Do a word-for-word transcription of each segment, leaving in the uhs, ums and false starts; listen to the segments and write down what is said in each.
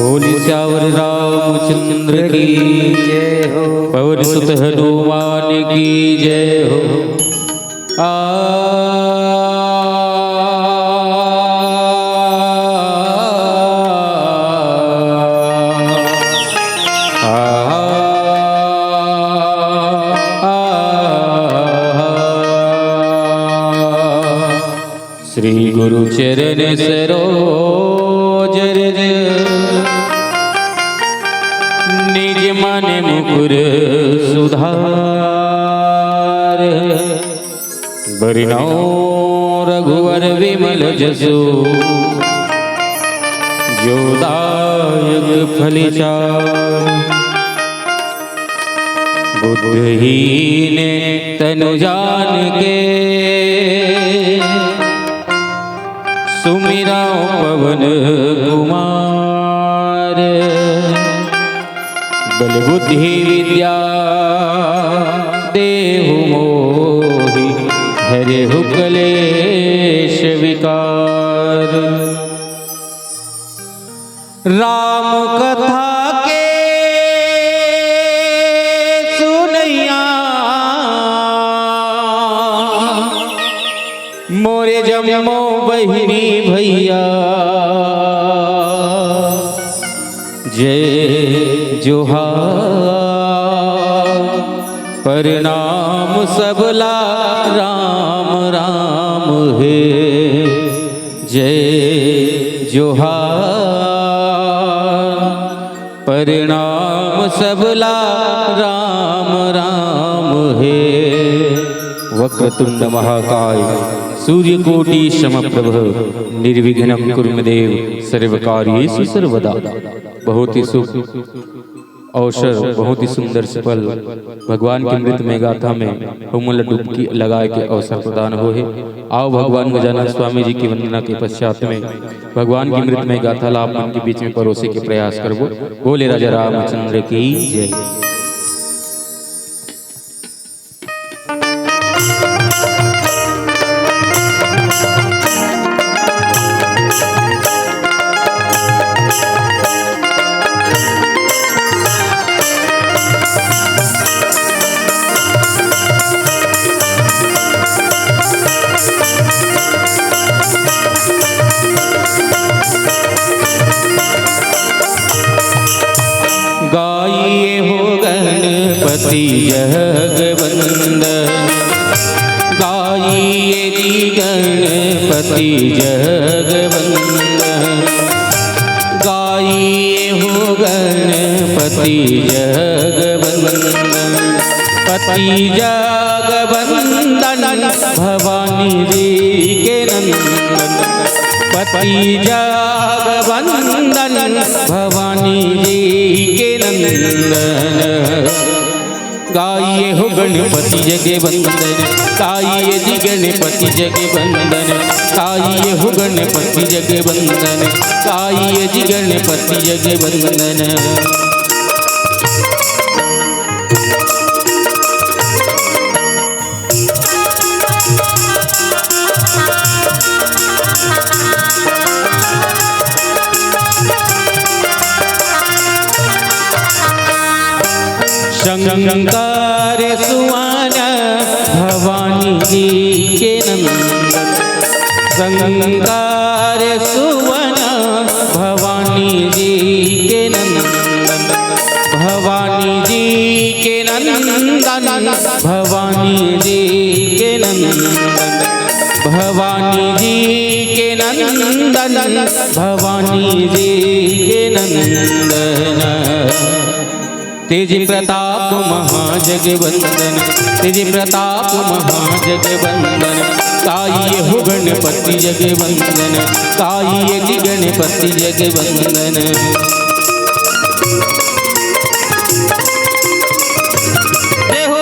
बोल सियावर रामचंद्र की जय हो। पवन सुत हनुमान की जय हो। आ, आ, आ, आ, श्री गुरु चरण सरोज रज, निज मन मुकुर सुधार। बरनउँ रघुवर विमल जसु, जो दायक फल चारि। बुद्धहीन तनु जान के, सुमिरउँ पवन कुमार। बल बुद्धि विद्या देहु मोहि, हरहु कलेश विकार। राम कथा के सुनइया मोरे जम्मो बहिनी भइया, जय जोहार। प्रणाम सबला, राम राम हे। जय जोहार। प्रणाम सबला, राम राम हे। वक्रतुंड महाकाय, सूर्यकोटि समप्रभ, निर्विघ्नं कुरु मे देव, सर्वकार्येषु सर्वदा। बहुत ही शुभ अवसर, बहुत ही सुंदर सफल भगवान के अमृतमय गाथा में हमन ला डुबकी लगाए के अवसर प्रदान होहे। आओ, भगवान गजानन स्वामी जी की वंदना के पश्चात में भगवान की अमृतमय गाथा ला आप मन के बीच में परोसे के प्रयास करबो। बोले राजा रामचंद्र की जय। गाइए हो गणपति जग वंदन, गाइए जी गणपति जग वंदन, गाइए हो गणपति जग वंदन। पति जग वंदन भवानी जी के नंदन, पति जग वंदन भवानी जी के नंदन। गाइए हो गणपति जग वंदन, गाइए जी गणपति जग वंदन, गाइए हो गणपति जग वंदन, गाइए जी गणपति जग वंदन। शंकर सुवन भवानी जी के नंदन, शंकर सुवन भवानी जी के नंदन, भवानी जी के नंदन, भवानी जी के नंदन, भवानी जी के नंदन, भवानी जी के नंदन। तेज प्रताप महाजगवंदन, तेज प्रताप महाजगवंदन, गाइए हो गणपति जगवंदन, गाइए जी गणपति जगवंदन। जय हो।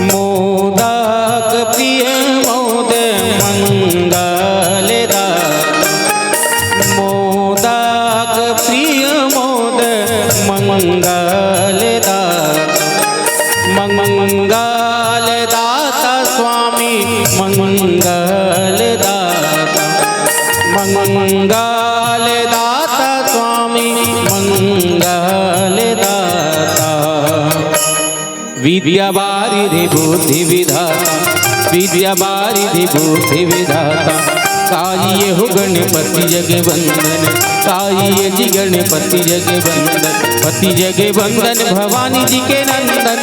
मोदक प्रिय मोद मंगलदाता, मोदक प्रिय मोद मंगलदाता, मंगलदाता स्वामी मंगलदाता, मंगलदाता स्वामी मंगलदाता। विद्या वारिधि बुद्धि विधाता, विद्या वारिधि बुद्धि विधाता, गाइए हो गणपति जगवंदन, गाइए जी गणपति जगवंदन। पति जगवंदन भवानी जी के नंदन,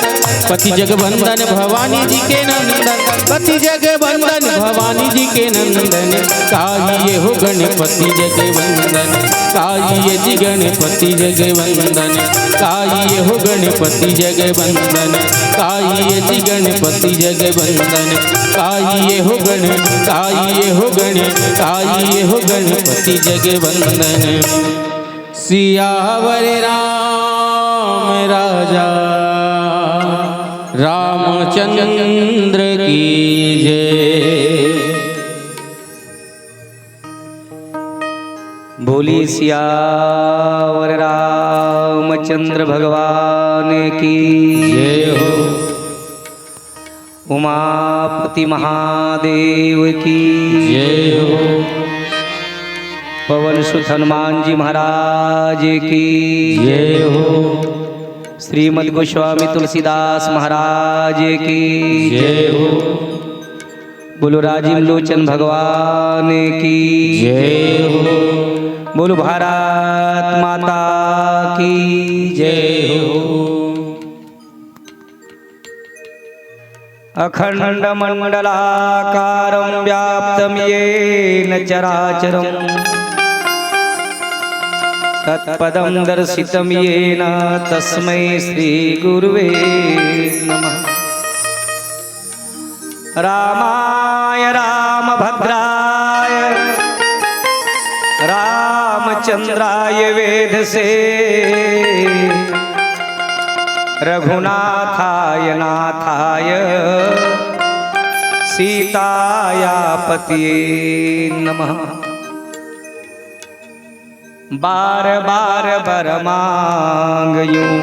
पति जगवंदन भवानी जी के नंदन, पति जगवंदन भवानी जी के नंदन, गाइए हो गणपति जगवंदन, गाइए जी गणपति जगवंदन, गाइए हो गणपति जगवंदन, गाइए जी गणपति जगवंदन, गाइए हो गण, गाइए हो गण, गाइए हो गणपति जगवंदन। सियावर राम राजा रामचंद्र की जय। बोली सियावर रामचंद्र भगवान की जय हो। उमापति महादेव की जय हो। पवन सुत हनुमान जी महाराज की जय हो। श्रीमद गोस्वामी तुलसीदास महाराज की जय हो। बोलो राजीव लोचन भगवान की जय हो। बोलो भारत माता की जय हो। अखंडमंडलाकारं व्याप्तं येन चराचरं तत्पदं दर्शितं येन तस्मै श्री गुरुवे नमः। रामाय रामभद्राय रामचंद्राय वेधसे रघुनाथाय नाथाय सीताया पतिये नमः। बार बार बर मांगयूं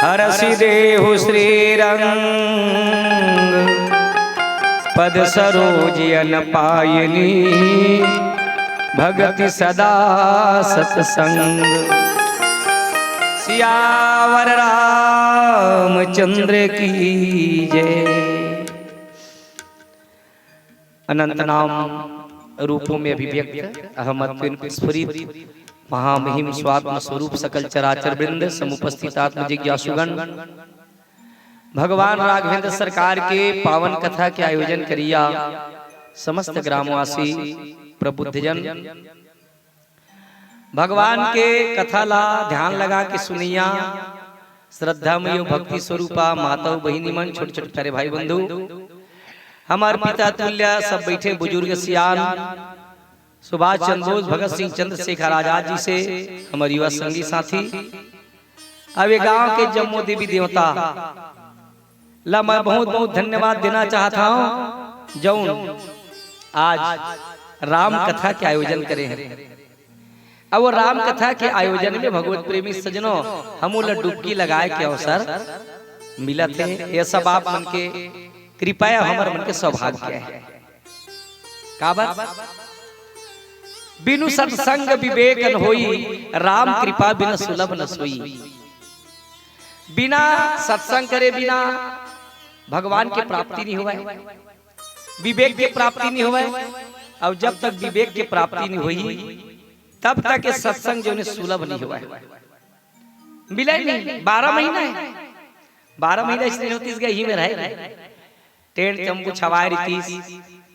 हरसि देहु श्रीरंग पद सरोज अन पायनी भगति सदा सतसंग। सियावर रामचंद्र की जय। अनंत नाम रूपों में अभिव्यक्त अहमत्वेन स्फुरित महामहिम स्वात्म स्वरूप सकल चराचर वृंद समुपस्थित आत्म जिज्ञासुगण भगवान राघवेंद्र सरकार के पावन कथा के आयोजन करिया समस्त ग्रामवासी प्रबुद्धजन भगवान के कथा ला ध्यान लगा के सुनैया श्रद्धा में यो भक्ति स्वरूपा माता अउ बहिनी मन छोट छोट प्यारे भाई बंधु हमर पिता तुल्य सब बैठे बुजुर्ग सियान सुभाष चंद्र बोस भगत सिंह चंद्रशेखर आजाद जी से हमर युवा संगी साथी अब ये गांव के जम्मो देवी देवता ला मैं बहुत बहुत धन्यवाद देना चाहत हूँ जौन आज राम कथा के आयोजन करे हैं। अब वो राम कथा के आयोजन में भगवत प्रेमी सजनों हमो ला डुबकी लगाए के अवसर मिलत है। ये सब आप मन के कृपा है, हमर मन के सौभाग्य है। काबर बिनु सत्संग विवेक न होई राम कृपा बिन सुलभ न सोई। बिना सत्संग करे बिना भगवान के प्राप्ति नहीं होवय, विवेक के प्राप्ति नहीं होवय। और जब तक विवेक के प्राप्ति नहीं होई तब तक ये सत्संग जो है सुलभ नहीं होवय। मिले नहीं, बारह महीना है, बारह महीना स्त्री होती गई ही में रहे। टेंट तंबू छवाए रहितिस,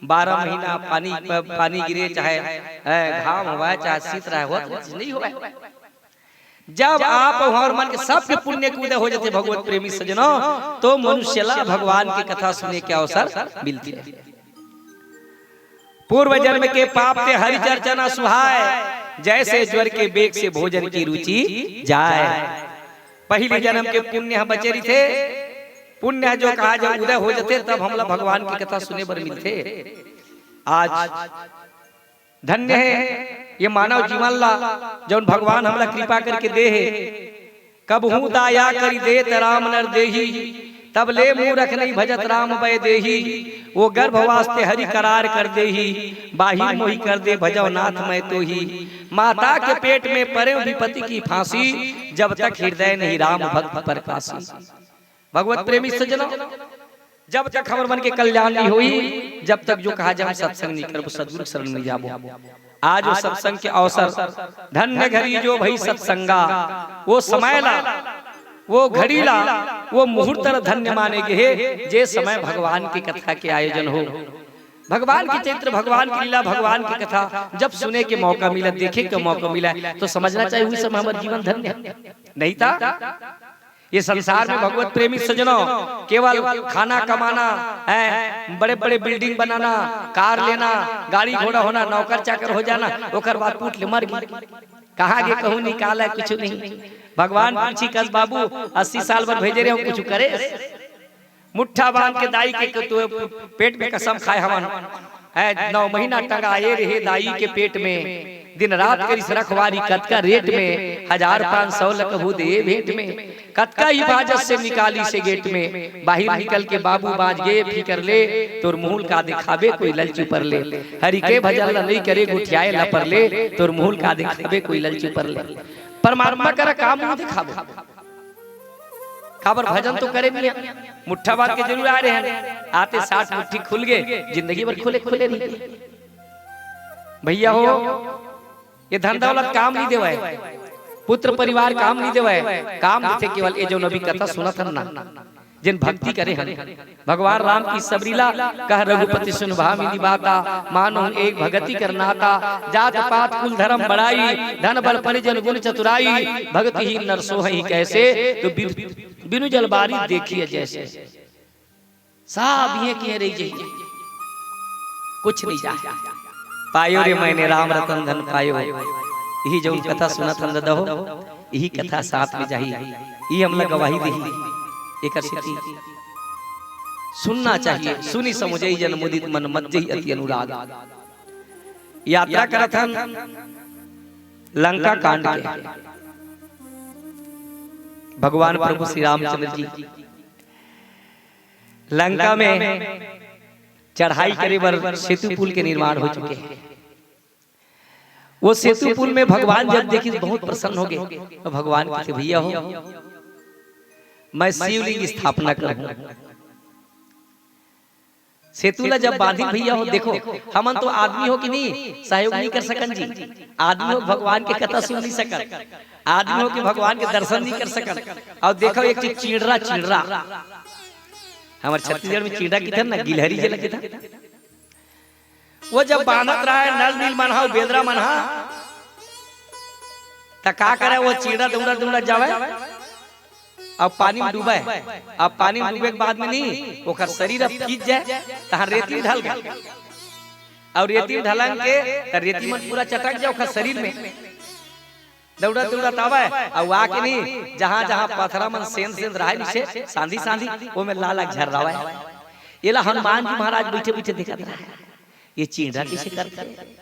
बारह महीना पानी पानी गिरे चाहे ए, घाम होवय चाहे शीत रहे होत नहीं होवय। जब आप हमर मन के सबके पुण्य के उदय हो जाते भगवत प्रेमी सजनों, तो मनुष्य ला भगवान की कथा सुने के अवसर मिलती है। पूर्व जन्म के पाप ते हरि चर्चा न सुहाय, जैसे ज्वर के वेग से भोजन की रुचि जाय। पहली जन्म के पुण्य ह बचे रहिथे, पुण्य ह जो कहा जो उदय हो जथे, तब हमला भगवान की कथा सुने बर मिलथे। आज धन्य है ये मानव जीवन ला, जौन भगवान हमला कृपा करके दे हे। कबहूँ दाया करि देत राम नर देही, तब ले मूरख नहीं भजत राम बय देही। वो गर्भवास ते हरि करार कर देही, बाहिर मोहि कर दे भजव नाथ मैं तोही। माता के पेट में परेव विपति की फांसी, जब तक हृदय नहीं राम भक्त परकासी। भगवत प्रेमी सज्जनों, जब तक हमर मन के कल्याण नहीं होई, जब तक जो कहा जाए हम सत्संग नहीं करबो, सदगुरु के शरण नहीं जाबो। आज वो सत्संग के अवसर, धन्य घड़ी जो भई सत्संगा, वो समय ला, वो घड़ी ला, वो मुहूर्त ला धन्य माने गे हे, जे समय भगवान की कथा के आयोजन हो, भगवान के चरित्र, भगवान की लीला, भगवान की कथा जब सुने के मौका मिला, देखे के मौका मिला, तो समझना चाहिए उस समय हमारा जीवन धन्य है। नहीं था ये संसार में भगवत प्रेमी सजनों, केवल खाना कमाना है, बड़े बड़े बिल्डिंग बनाना, कार लेना, गाड़ी घोड़ा होना, नौकर चाकर हो जाना, ओकर बाद पूछ ले मर गई, कहाँ गे कहूँ निकाला कुछ नहीं। भगवान पूछी कस बाबू, अस्सी साल बर भेजे रहे हो, कुछ करे? मुट्ठा बांध के दाई के तो पेट में कसम खाए हवन, है नौ महीना टंगाए रहे दाई के पेट में, दिन रात करिस रखवारी कतका रेट में, हजार पाँच सौ ल कभू दे भेंट में। कतका हिफाजत से निकालिस गेट में, बाहिर निकल के बाबू बाँच गे फिकर ले, तोर मुँह ल का देखाबे कोई ललची पर ले। हरि के भजन ल नइ करे गोठियाए ल पर ले, तोर मुँह ल का देखाबे कोई ललची पर ले। परमात्मा करा का मुँह देखाबो? काबर भजन तो करे नइ हे, मुट्ठा बांध के जरूर आए रहे हन, आते साथ मुट्ठी खुल गे, जिंदगी भर खुले खुले रहिगे। भइया हो, ये धन दौलत काम नइ देवय, पुत्र परिवार काम नइ देवय, काम देथे केवल ये जउन अभी कथा सुनत हन ना, जेन भक्ति करे हन। भगवान राम की सबरी ला कह रघुपति सुन भामिनी बाता, मानहु एक भगति कर नाता, जात पात कुल धरम बड़ाई, धन बल परिजन गुन चतुराई, भगतिहीन नर सोहइ कइसे, तो बिन-, बिनु जल बारी देखिए जइसे। सब इहें किहें रहि जइही, कुछ नइ जाय। पायो रे मैंने राम रतन धन पायो, इही जउन कथा सुनत हन ददा हो, इही कथा साथ में जाही, इही हमला गवाही देही। एकर सेती सुनना चाहिए, सुनि समुझइ जन मुदित मन मत जही अति अनुराग। यात्रा करत हन लंका कांड के। भगवान प्रभु श्री रामचंद्र जी लंका में चढ़ाई करे बर सेतु पुल के निर्माण हो चुके हे। वो सेतु पुल में भगवान जब देखिस बहुत प्रसन्न हो गे, तो भगवान कहिथे, "भइया हो, मैं शिवलिंग स्थापना करहूं।" सेतु ला जब बांधिन भइया हो, देखो, हमन तो आदमी हो कि नहीं, सहयोग नइ कर सकन जी, आदमी हो भगवान के कथा सुन नइ सकन, आदमी हो कि भगवान के दर्शन नइ कर सकन। अउ देखो एक चीज चिंडरा, चिंडरा, हमर छत्तीसगढ़ में चिंडरा कहिथन ना, गिलहरी जेला कहिथन। वो जब बांधत रहय नल नील मन हा, बेंदरा मन हा, त का करय, वो चिंडरा दउड़त दउड़त जावय, अब पानी में डूबय, अब पानी में डूबे के बाद में नहीं, ओकर शरीर अब फीज जाय, तहाँ रेती ढल गे, अउ रेती ढलन के त रेती मन पूरा चटक जाय ओकर शरीर में। दउड़त दउड़त आवय, अउ आके नहीं, जहाँ जहाँ पथरा मन सेंध सेंध रहय, नीचे सांधी सांधी, ओमे लाल लाल झर्रावय। एला हनुमान जी महाराज बइठे बइठे देखत रहय, ये चिंडरा कइसे करथे?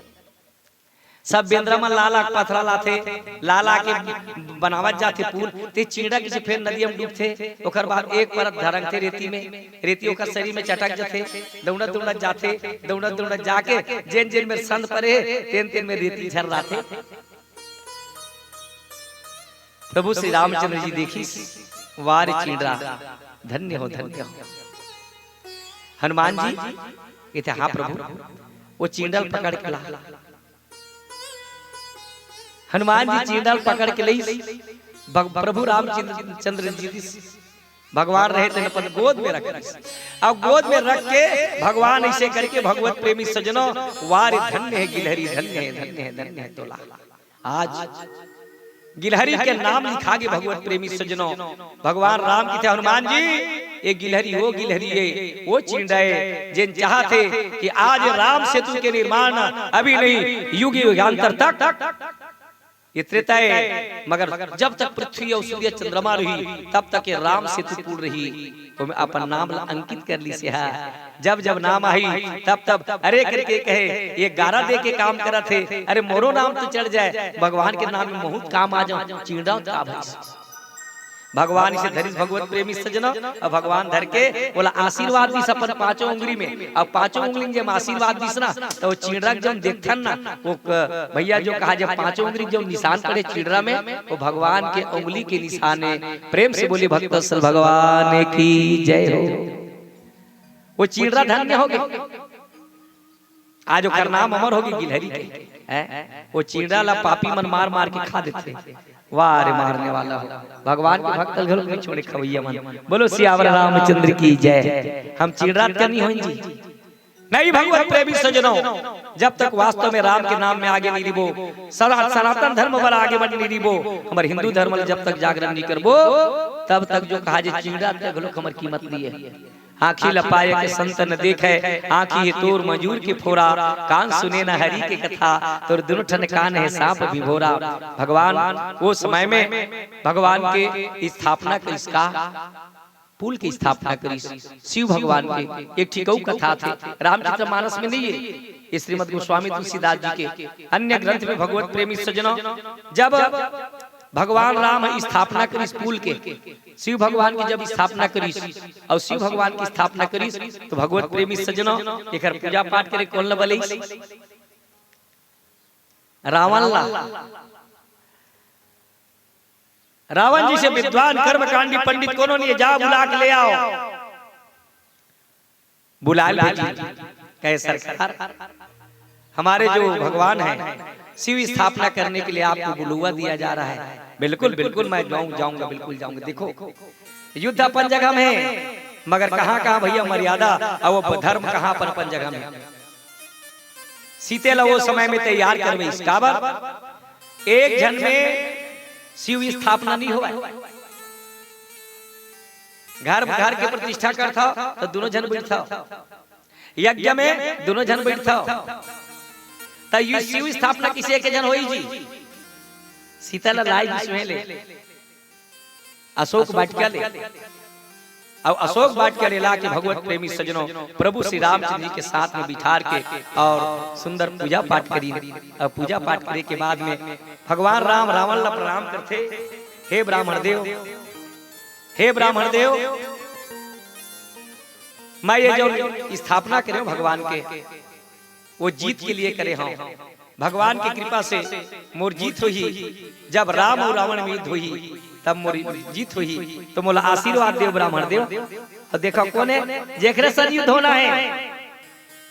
सब बेंदरा मन लाल लाल पथरा लाथे, लाल लाल के बनावत जाथे पुल, ते चिंडरा कइसे फेर नदिया में डूबथे, ओकर बाद एक परत धरंगथे रेती में, रेती ओकर शरीर में चटक जथे, दउड़त दउड़त जाथे, दउड़त दउड़त जाके जेन जेन मेर संद परे हे, तेन तेन में रेती झर्राथे। प्रभु श्री रामचंद्र जी देखिस, "वाह रे चिंडरा, धन्य हो, धन्य हो।" हनुमान जी कहिथे, "हाँ प्रभु, वो चिंडरा ल पकड़ के ला।" हनुमान जी चिंडरा ल पकड़ के लइस, भग-, प्रभु रामचंद्र, चंद्र जी दिस, भगवान रहे तेन अपन गोद में रख लिस। अब गोद में रख के भगवान अइसे करके, भगवत प्रेमी सजनो, "वाह रे धन्य हे गिलहरी, धन्य हे, धन्य हे, धन्य हे तोला।" आज गिलहरी के नाम लिखा गे भगवत प्रेमी सजनो। भगवान राम कहिथे, "हनुमान जी, ये गिलहरी, वो गिलहरी हे, वो चिंडरा हे, जेन चाहत हे कि आज राम सेतु के निर्माण अभी नहीं, युग युगांतर तक, ये त्रेता हे, मगर जब तक पृथ्वी अउ सूर्य चंद्रमा रही, तब तक ये राम सेतु पुल रही।" ओमे अपन नाम ला अंकित कर लिस हे। जब जब नाम आही, तब तब अरे करके कहे, ये गारा दे के काम करत हे, अरे मोरो नाम तो चढ़ जाय, भगवान के नाम में महूं त काम आ जावं, चिंडरा त का भइस। भगवान अइसे धरिस भगवत प्रेमी सजना, अउ भगवान धर के ओला आशीर्वाद दिस अपन पांचों उंगली में, अउ पांचों उंगली में जब आशीर्वाद दिस ना, त वो चिंडरा के जब देखथन ना, वो क-, भइया जो कहा, जब पांचों उंगली जब निशान पड़े चिंडरा में, वो भगवान के उंगली के निशान हे। प्रेम से बोलिए भक्तवत्सल भगवान की जय हो। वो चिंडरा धन्य हो गे। आज ओकर नाम अमर हो गे गिलहरी के, हैं? वो चिंडरा ला पापी मन मार मार के खा देथे। वाह रे मारने वाला हो, भगवान के भक्त घलो नइ छोड़े खवैया मन। बोलो सियावर रामचंद्र की जय। हम चिंडरा त करनी होइन जी। नहीं भगवत प्रेमी सजनो, जब तक वास्तव में राम के नाम में आगे नइ रहिबो, सना-, सनातन धर्म बर आगे बढ़ नइ रहिबो, हमर हिंदू धर्म ल जब तक जागरण नइ करबो, तब तक जो कहा जे चिंडरा त घलो हमर कीमत नइ हे। आँखी ल पाए के संत न देखे, आँखी हे तोर मजूर के फोरा, कान सुने न हरि के कथा, तोर दुनो ठन कान हे सांप विभोरा। भगवान वो समय में भगवान के स्थापना करिस का, पुल के स्थापना करिस। शिव भगवान के एक ठिकऊ कथा थे, रामचरित मानस में नहीं है, ये श्रीमद गोस्वामी तुलसीदास जी के अन्य ग्रंथ में। भगवत प्रेमी सज्जनों, जब भगवान राम ह स्थापना करिस पुल के, शिव भगवान की जब स्थापना करिस, अउ शिव भगवान की स्थापना करिस, तो भगवत प्रेमी सज्जनों, एकर पूजा पाठ करे कोन ल बलइस? रावण ला। रावण जइसे विद्वान कर्मकांडी पंडित कोनो नहीं हे, जा बुला के ले आओ। बुला ले जी, कहे, "सरकार, हमारे जो भगवान हैं, शिव स्थापना करने के लिए आपको बुलवा दिया जा रहा है।" "बिल्कुल, बिल्कुल, मैं जाऊं, जाऊंगा, बिल्कुल जाऊंगा।" देखो, युद्ध अपन जगह में हे, मगर कहाँ कहाँ भैया मर्यादा अउ वो धर्म कहाँ अपन अपन जगह में हे। सीते ला वो समय में तैयार करवइस, काबर? एक झन में शिव स्थापना नहीं होवय। घर, घर के प्रतिष्ठा करथव त दुनों झन बइठथव, यज्ञ में दुनों झन बइठथव, त ये शिव स्थापना किसे एक झन होही जी? सीता ला लाय जी सुहें ले, अशोक वाटिका ले, अउ अशोक वाटिका ले लाके भगवत प्रेमी सज्जनों, प्रभु श्री रामचंद्र जी के साथ में बिठार के अउ सुंदर पूजा पाठ करिन। अउ पूजा पाठ करे के बाद में भगवान राम रावण ला प्रणाम करथे, "हे ब्राह्मण देव, हे ब्राह्मण देव, मैं ये जो स्थापना करे हंव भगवान के, वो जीत के लिए करे हंव। भगवान की कृपा से मोर जीत होही। जब राम अउ रावण में युद्ध होही, तब मोर जीत होही, तो मोला आशीर्वाद देव ब्राह्मण देव।" अउ देखव कोन हे, जेकरे संग युद्ध होना हे,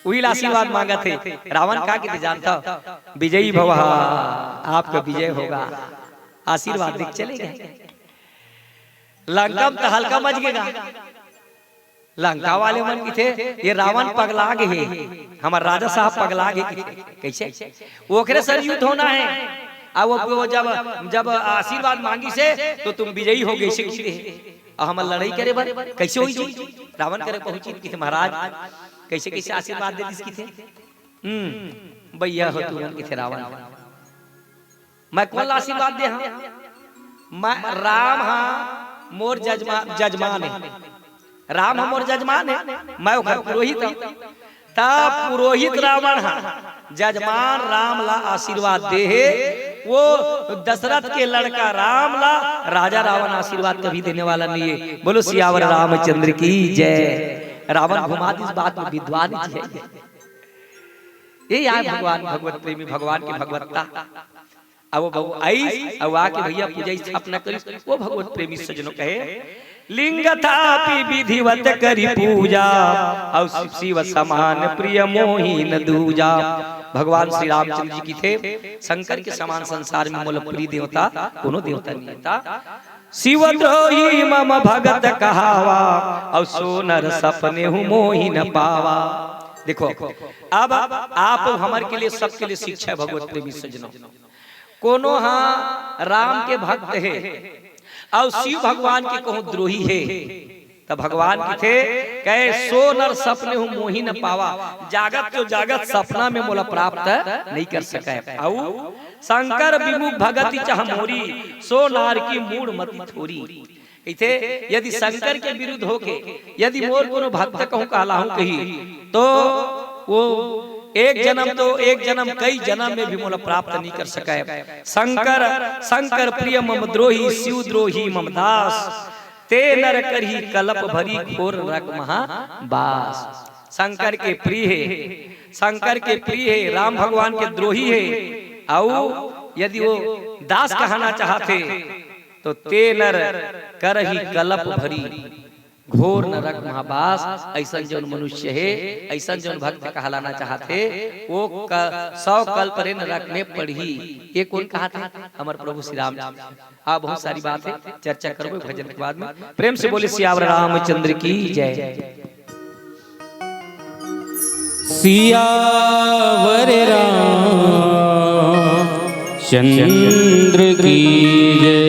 उही ला आशीर्वाद मांगत हे। रावण का कहिथे जानथव? "विजयी भव, आपका विजय होगा।" आशीर्वाद दे के चले गे। लंका में त हल्का मच गे गा। लंका वाले मन कहिथे, "ये रावण पगला गे हे, हमर राजा साहब पगला गे," कहिथे। कइसे? ओकरे संग युद्ध होना हे। अउ वो, वो जब, जब आशीर्वाद मांगिस हे, तो तुम विजयी हो गे, अइसे कहिथे। अउ हमर लड़ई करे बर कइसे होही जी? रावण करा पहुंचिन, कहिथे, "महाराज, कइसे कइसे आशीर्वाद दे दिस," कहिथे। "हम्म, बइहा हो तुमन," कहिथे रावण। "मैं कोन ला आशीर्वाद दे हंव? मैं, राम हा मोर जजमा-, जजमान हे, राम हा मोर जजमान हे, मैं ओकर पुरोहित हंव।" तब पुरोहित रावण हा जजमान राम ला आशीर्वाद दे हे, वो दशरथ के लड़का राम ला राजा रावण आशीर्वाद कभी देने वाला नहीं हे। बोलो सियावर रामचंद्र की जय। रावण घुमा दिस बात में, विद्वान जी हे। ये आय भगवान, भगवत प्रेमी, भगवान के भगवत्ता। अब वो भगव-, आइस, अब आके भैया पूजा स्थापना करिस, वो भगवत प्रेमी सज्जनों कहे, "लिंग थापि विधिवत करि पूजा, अउ शिव समान प्रिय मोहि न दूजा।" भगवान श्री रामचंद्र जी कहिथे, "शंकर के समान संसार में मोला प्रिय देवता कोनो देवता नहीं हे। शिव द्रोही मम भगत कहावा, अउ सो नर सपनेहु मोहि न पावा।" देखो, अब आप हमर के लिए, सबके लिए शिक्षा हे भगवत प्रेमी सज्जनों। कोनो हा राम के भक्त हे अउ शिव भगवान के कहूं द्रोही हे, त भगवान कहिथे, कहे, "सो नर सपनेहु मोहि न पावा।" जागत जो जागत सपना में मोला प्राप्त नहीं कर सकय। अउ शंकर विमुख भगति चह मोरी, सो नार की मूढ़ मति थोरी। कहिथे, यदि शंकर के विरुद्ध होके यदि मोर कोनो भक्त कहूं कहलाहूं कही, तो वो एक जन्म तो एक जन्म, कई जन्म में भी मोला प्राप्त नहीं कर सकय। शंकर, शंकर प्रिय मम द्रोही, शिव द्रोही मम दास। ते नर करही कलप भरी, घोर नरक महा बास। शंकर के प्रिय हे, शंकर के प्रिय हे, राम भगवान के द्रोही हे, अउ यदि वो दास कहना चाहथे, तो ते नर करही कलप भरी, घोर नरक महाबास। अइसन जौन मनुष्य हे, अइसन जौन भक्त कहलाना चाहत हे, वो क-, सौ कल्प रे नरक में पड़ही। ये कोन कहत हे? हमर प्रभु श्री राम जी। हाँ, बहुत सारी बात हे, चर्चा करबो भजन के बाद में। प्रेम से बोले सियावर रामचंद्र की जय। सियावर रामचंद्र की जय।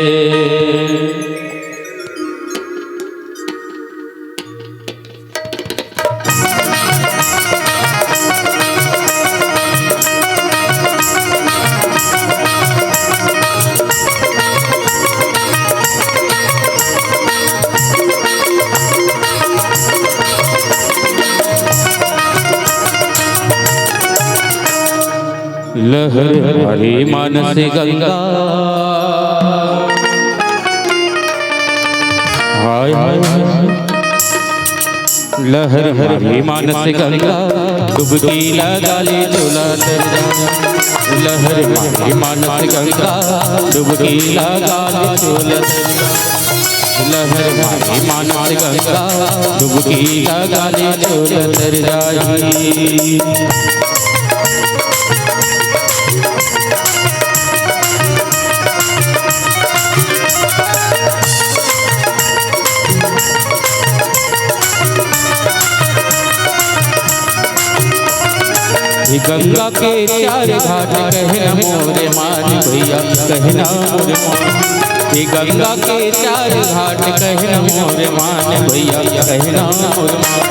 लहर भरे मानस गंगा। हाय, हाय, हाय। लहर भरे मानस गंगा, डुबकी लगा ले चोला तर जा। लहर भरे मानस गंगा, डुबकी लगा ले चोला तर जा। लहर भरे मानस गंगा, डुबकी लगा ले चोला तर जाही। ये गंगा के चार घाट कहना मोरे मान भैया, कहना मोरे मान। ये गंगा के चार घाट कहना मोरे मान भैया, कहना मोरे मान।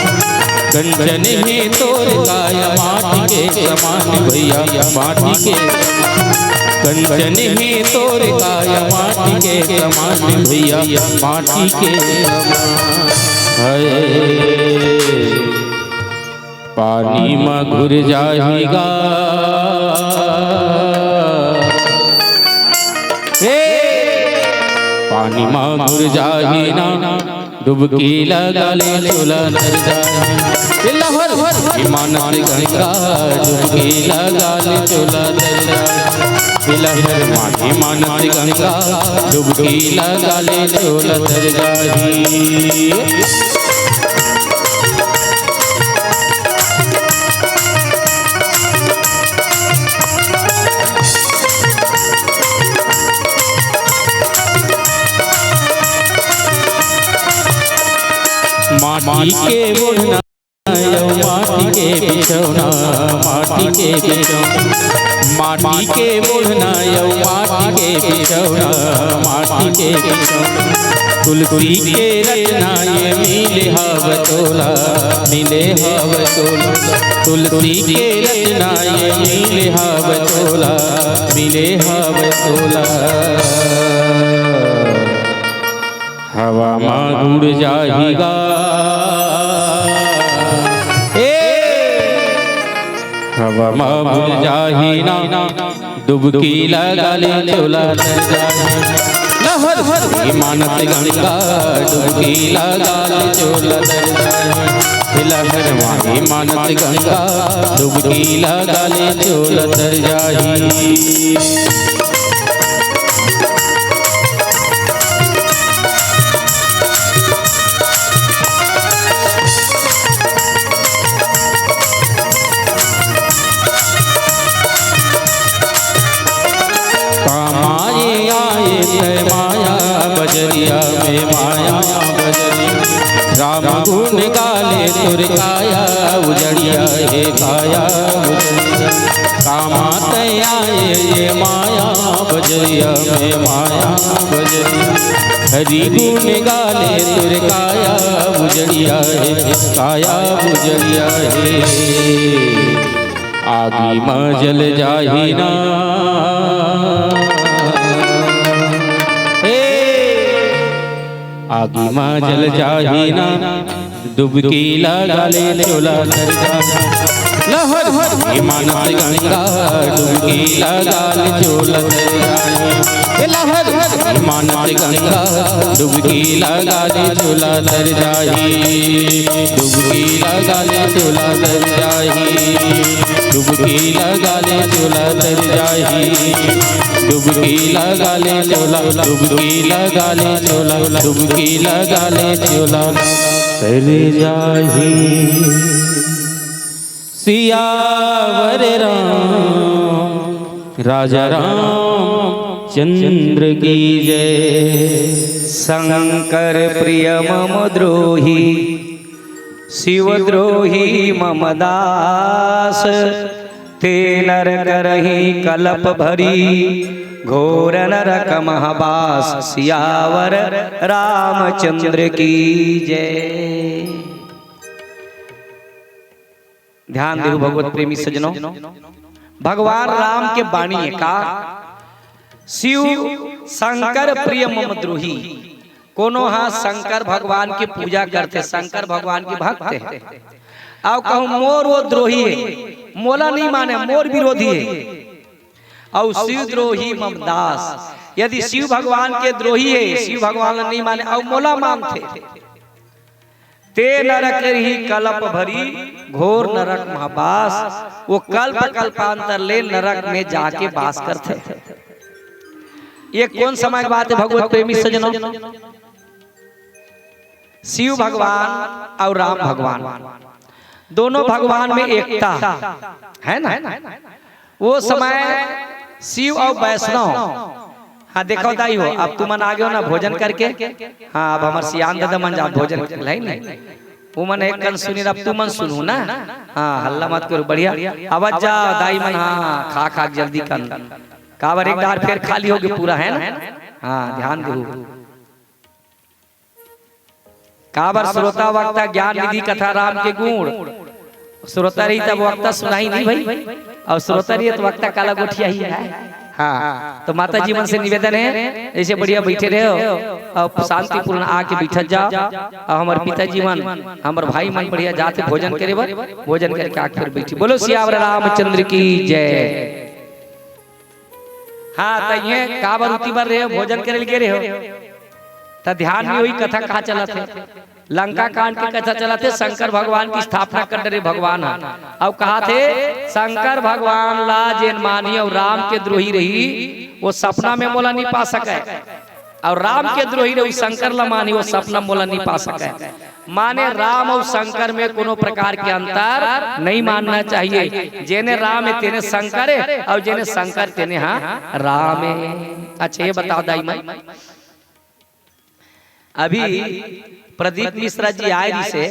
कंचन हे तोर काया माटी के समान भैया, माटी के समान। कंचन हे तोर काया माटी के समान भैया, माटी के समान। हाय। पानी म घुर जाही गा। ए, पानी म घुर जाही ना, डुबकी लगा ले चोला तर जाही। ए लहर, ए मानस गंगा, डुबकी लगा ले चोला तर जाही। ए लहर, ए मानस गंगा, डुबकी लगा ले चोला तर जाही। माटी के ओढ़ना अउ माटी के बिछौना, माटी के बिछौना, माटी के ओढ़ना अउ माटी के बिछौना, माटी के बिछौना। तुलसी के रचना ये मिले हव तोला, मिले हव तोला। तुलसी के रचना ये मिले हव तोला, मिले हव तोला। हवा म उड़ जाही गा। ए, हवा म उड़ जाही ना, डुबकी लगा ले चोला तर जाही। लहर भरे मानस गंगा, डुबकी लगा ले चोला तर जाही। हे लहर भरे मानस गंगा, डुबकी लगा ले चोला तर जाही। का माये आए तै माया बजरिया में, माया बजरिया। राम गुण गाले तोर काया उजड़िया, हे काया उजड़िया। का माये आए ये माया बजरिया में, माया बजरिया। हरि गुण गाले तोर काया उजड़िया, हे काया उजड़िया हे। आगी म जल जाही ना। ए, आगी म जल जाही ना, डुबकी लगा ले चोला तर जाही। लहर भरे मानस गंगा, डुबकी लगा ले चोला तर जाही। ए लहर भरे मानस गंगा, डुबकी लगा ले चोला तर जाही। डुबकी लगा ले चोला तर जाही। डुबकी लगा ले चोला तर जाही। डुबकी लगा ले चोला, डुबकी लगा ले चोला, डुबकी लगा ले चोला तर जाही। सियावर राम, राजा रामचंद्र की जय। शंकर प्रिय मम द्रोही, शिव द्रोही मम दास। ते नर करही कलप भरी, घोर नरक मह बास। सियावर रामचंद्र की जय। ध्यान देहु भगवत प्रेमी सज्जनों, भगवान राम के बाणी हे का, शिव शंकर प्रिय मम द्रोही। कोनो हा शंकर भगवान के पूजा करथे, शंकर भगवान के भक्त हे, अउ कहूं मोर वो द्रोही हे, मोला नहीं माने, मोर विरोधी हे, अउ शिव द्रोही मम दास। यदि शिव भगवान के द्रोही हे, शिव भगवान ला नहीं माने अउ मोला मानथे, ते नरक रही कल्प भरी घोर नरक महाबास। वो कल्प कल्पांतर ले नरक में जाके बास करथे। ये कोन समय के बात हे भगवत प्रेमी सज्जनों? शिव भगवान अउ राम भगवान, दोनों भगवान में एकता हे ना। वो समय शिव अउ वैष्णव, हाँ, देखव दाई हो, अब तुमन आगे हो ना भोजन करके। हाँ, अब हमर सियान दादा मन जात भोजन करके, हे नहीं? वो मन एक कन सुनिन, अब तुमन सुनहू ना। हाँ, हल्ला मत करो, बढ़िया। अब जा दाई मन, हाँ, खा खा के जल्दी कन, काबर एक डार फेर खाली होगे पूरा, हे ना? हाँ, ध्यान देहू। काबर श्रोता वक्ता ज्ञान निधि कथा राम के गुण। श्रोता रही तब वक्ता सुनाही नहीं भाई, अउ श्रोता रही त वक्ता काला गोठियाही हे। हाँ, तो माता जी मन से निवेदन हे, ऐसे बढ़िया बैठे रहे हो अउ शांतिपूर्ण आके बैठत जाव। अउ हमर पिताजी मन, हमर भाई मन बढ़िया जाथे भोजन करे बर, भोजन करके आके फिर बैठी। बोलो सियावर रामचंद्र की जय। हाँ, त ये काबर उती बर रहे हो, भोजन करे ल गे रहे हो, त ध्यान में वही कथा कहा चलत हे, लंका कांड के कथा चलत हे। शंकर भगवान के स्थापना कर डरे भगवान ह। अउ कहाथे, शंकर भगवान ला जेन मानही अउ राम के द्रोही रही, वो सपना में मोला नहीं पा सके। अउ राम के द्रोही रही, शंकर ला मानही, वो सपना मोला नहीं पा सके। माने राम अउ शंकर में कोनो प्रकार के अंतर नहीं मानना चाहिए। जेने राम हे तेने शंकर हे, अउ जेने शंकर तेने हा राम हे। अच्छा, ये बताव दाई मन, अभी प्रदीप मिश्रा जी आए रिहिसे,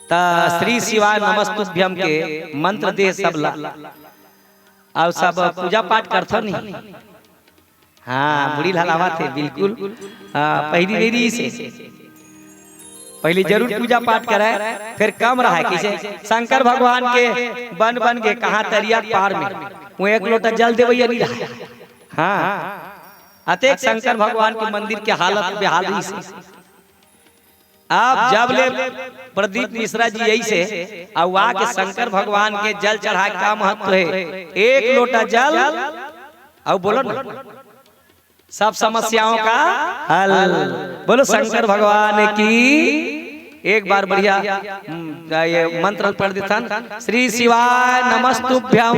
त श्री शिवाय नमस्तुभ्यम के मंत्र दे सब ला, अउ सब पूजा पाठ करथव नहीं। हाँ, मुड़ी ल हलावत हे, बिल्कुल। हाँ, पहिली नहीं रिहिसे, पहिली जरूर पूजा पाठ करे, फेर कम रहे। कइसे शंकर भगवान के बन बन के कहाँ तरिया के पार में, वो एक लोटा जल देवइया नहीं रहे। हाँ, अतेक शंकर भगवान के मंदिर के हालत बेहाल रिहिसे। अब जब ले प्रदीप मिश्रा जी अइसे, अउ आके शंकर भगवान के जल चढ़ाए का महत्व हे, एक लोटा जल, अउ बोलो ना, सब समस्याओं का हल। बोलो शंकर भगवान की। एक बार बढ़िया, हम्म, ये मंत्र पढ़ देथन, श्री शिवाय नमस्तुभ्यम।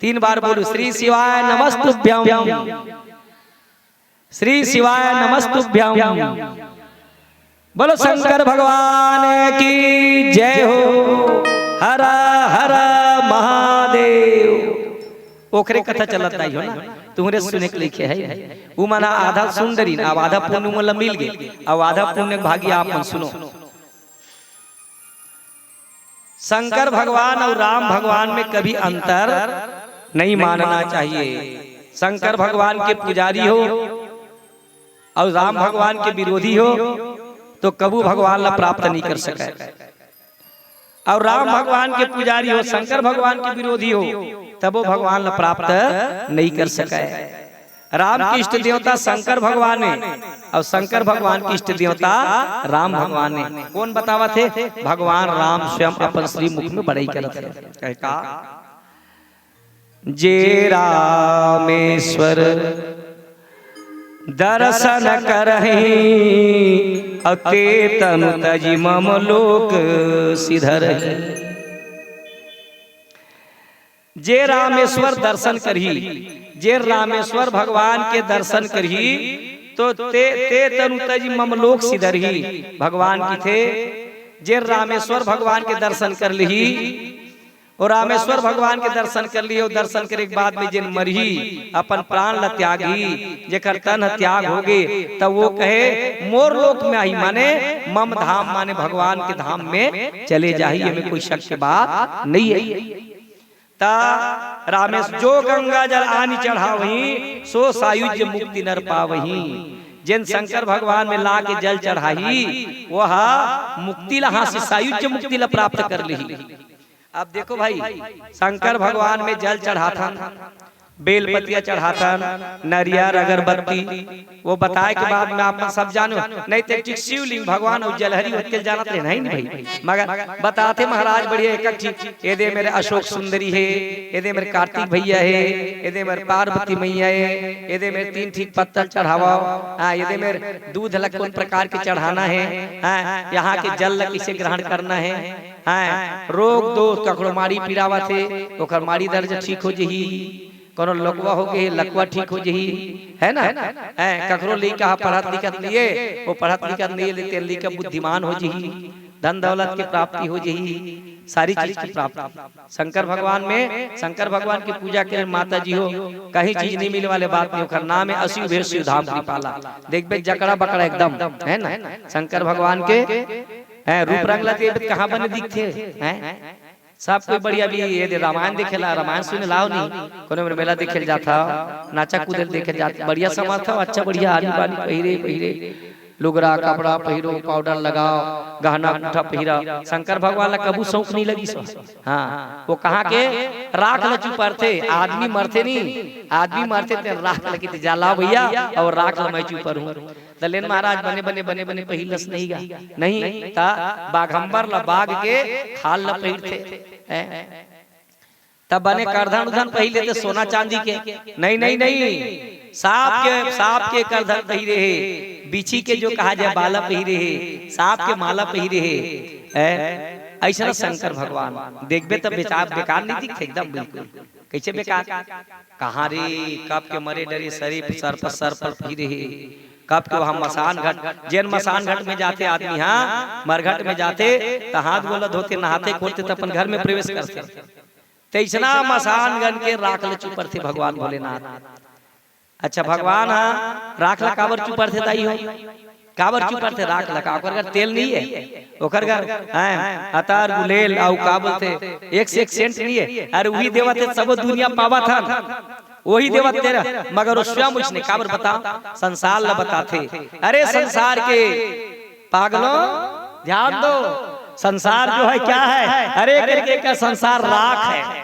तीन बार बोलो, श्री शिवाय नमस्तुभ्यम, श्री शिवाय नमस्तुभ्यम। बोलो शंकर भगवान की जय हो। हर हर महादेव। ओखरे कथा चलत दाई हो ना, तुहरे सुने के लिखे हे। उ मन आधा सुन डरिन, अब आधा पुण्य मोला मिल गे, अब आधा पुण्य भागी आप मन सुनो। शंकर भगवान अउ राम भगवान में कभी अंतर नहीं मानना चाहिए। शंकर भगवान के पुजारी हो अउ राम भगवान के विरोधी हो, तो कभू भगवान ला प्राप्त नहीं कर सके। अउ राम भगवान के पुजारी हो, शंकर भगवान के विरोधी हो, तबो भगवान ला प्राप्त नहीं कर सके। राम के इष्ट देवता शंकर भगवान हे, अउ शंकर भगवान के इष्ट देवता राम भगवान हे। कोन बतावत हे? भगवान राम स्वयं अपन श्रीमुख में बड़ई करत हे। कहे का? जे रामेश्वर दर्शन करही, अउ ते तनु तजि मम लोक सिधरही। जे रामेश्वर दर्शन करही, जे रामेश्वर भगवान के दर्शन करही, तो ते, ते तनु तजि मम लोक सिधरही। भगवान कथे, जे रामेश्वर भगवान के दर्शन कर लिही, अउ रामेश्वर भगवान के दर्शन कर लिही, अउ दर्शन करे के बाद में जेन मरही, अपन प्राण ला त्यागही, जेकर तन ह त्याग होगे, त वो कहे, मोर लोक में आही, माने मम धाम, माने भगवान के धाम में चले जाही, एमे कोई शक के बात नहीं हे। त रामेश जो गंगा जल आनि चढ़ावही, सो सायुज्य मुक्ति नर पावही। जेन शंकर भगवान में लाके जल चढ़ाही, वह मुक्ति ला, हाँ, से सायुज्य मुक्ति ला प्राप्त कर लिही। अब देखो भाई, शंकर भगवान में जल चढ़ाथन, बेल पतिया चढ़ाथन, नरियर, अगरबत्ती, वो बताए के बाद में आप मन सब जानो, नहीं तो एक ठिक शिवलिंग भगवान अउ जलहरी ओतके जानत रहे, नहीं, नहीं भाई, मगर बताथे महाराज बढ़िया एक एक ठिक, ये दे मेर अशोक सुंदरी हे, ये दे मेर कार्तिक भैया हे, ये दे मेर पार्वती मैया हे, ये दे मेर तीन ठिक पत्तल चढ़ावव, हाँ, ये दे मेर दूध ल कोन प्रकार के चढ़ाना हे, हाँ, यहाँ के जल ल कइसे ग्रहण करना हे, हाँ, रोग दोष ककरो माड़ी पिरावत हे, ओकर माड़ी दर्द ठीक हो जही, कोनो लकवा हो गे, लकवा ठीक हो जही, है ना? हैं, ककरो लइका ह पढ़त लिखत नइये, वो पढ़त लिखत नइये, ले तेन लइका बुद्धिमान हो जही, धन दौलत के प्राप्ति हो जही, सारी चीज की प्राप्ति। शंकर भगवान में, शंकर भगवान की पूजा करे माता जी हो, कहीं चीज नहीं मिले वाले बात नहीं, ओकर नाम है असी उभे शिव धाम कृपाला। देखबे जकड़ा बकड़ा एकदम, है ना? शंकर भगवान के, हैं, रूप रंग ला देखबे कहाँ बने दिखथे, हैं? सब कोई बढ़िया भी ये दे रामायण देखेला, रामायण सुने ला अउ नहीं, कोनो मेर मेला देखे ल जाथा, नाचा कूदे ल देखे ल जाथा, बढ़िया समझथव, अच्छा बढ़िया आनी बानी पहिरे, पहिरे, लुगरा, कपड़ा पहिरो, पाउडर लगाव, गहना अंगूठा पहिरा, शंकर भगवान ला कभू सौंक नहीं लगिस। हाँ, वो कहाँ के राख ल चुपरथे, आदमी मरथे नहीं, आदमी मरथे ते राख ल किथे जा लाव भैया, अउ राख ल मैं चुपरहूँ। त लेन महाराज बने, बने, बने, बने पहिरलस नहीं गा। नहीं, त बाघंबर ल बाघ के खाल ल पहिरथे। हैं? त बने करधन उधन पहिर लेथे सोना चांदी के। नहीं, नहीं, नहीं। सांप के, सांप के करधन पहिरे हे। बिच्छी के जो कहा जाए बाला पहिरे हे। सांप के माला पहिरे हे। हैं? अइसना शंकर भगवान। देखबे त बेचार बेकार नहीं दिखथे एकदम बिल्कुल। कइसे बेकार? कहाँ रे, कब के मरे डरे सरीप, सर्प, सर्प पहिरे हे। कब के वहाँ मसान घट, जेन मसान घट में जाथे आदमी, हाँ, मरघट में जाथे, त हाथ गोला धोथे, नहाथे, खोलथे, त अपन घर में प्रवेश करथे। तइसना मसान गन के राख ल चुपरथे भगवान भोलेनाथ। अच्छा, भगवान ह राख ल काबर चुपरथे दाई हो? काबर चुपरथे राख ल? का ओकर घर तेल नहीं है? ओकर घर, हैं, अतर, गुलेल, अउ का बोलथे, एक से एक सेंट नहीं है। अरे उही देवत हे, सबो दुनिया पावत हन, वही देवत तेरा, मगर वो स्वयं उसने काबर बता, संसार ल बताथे। अरे संसार के पागलों, ध्यान दो, संसार जो है क्या है? अरे करके का संसार राख है,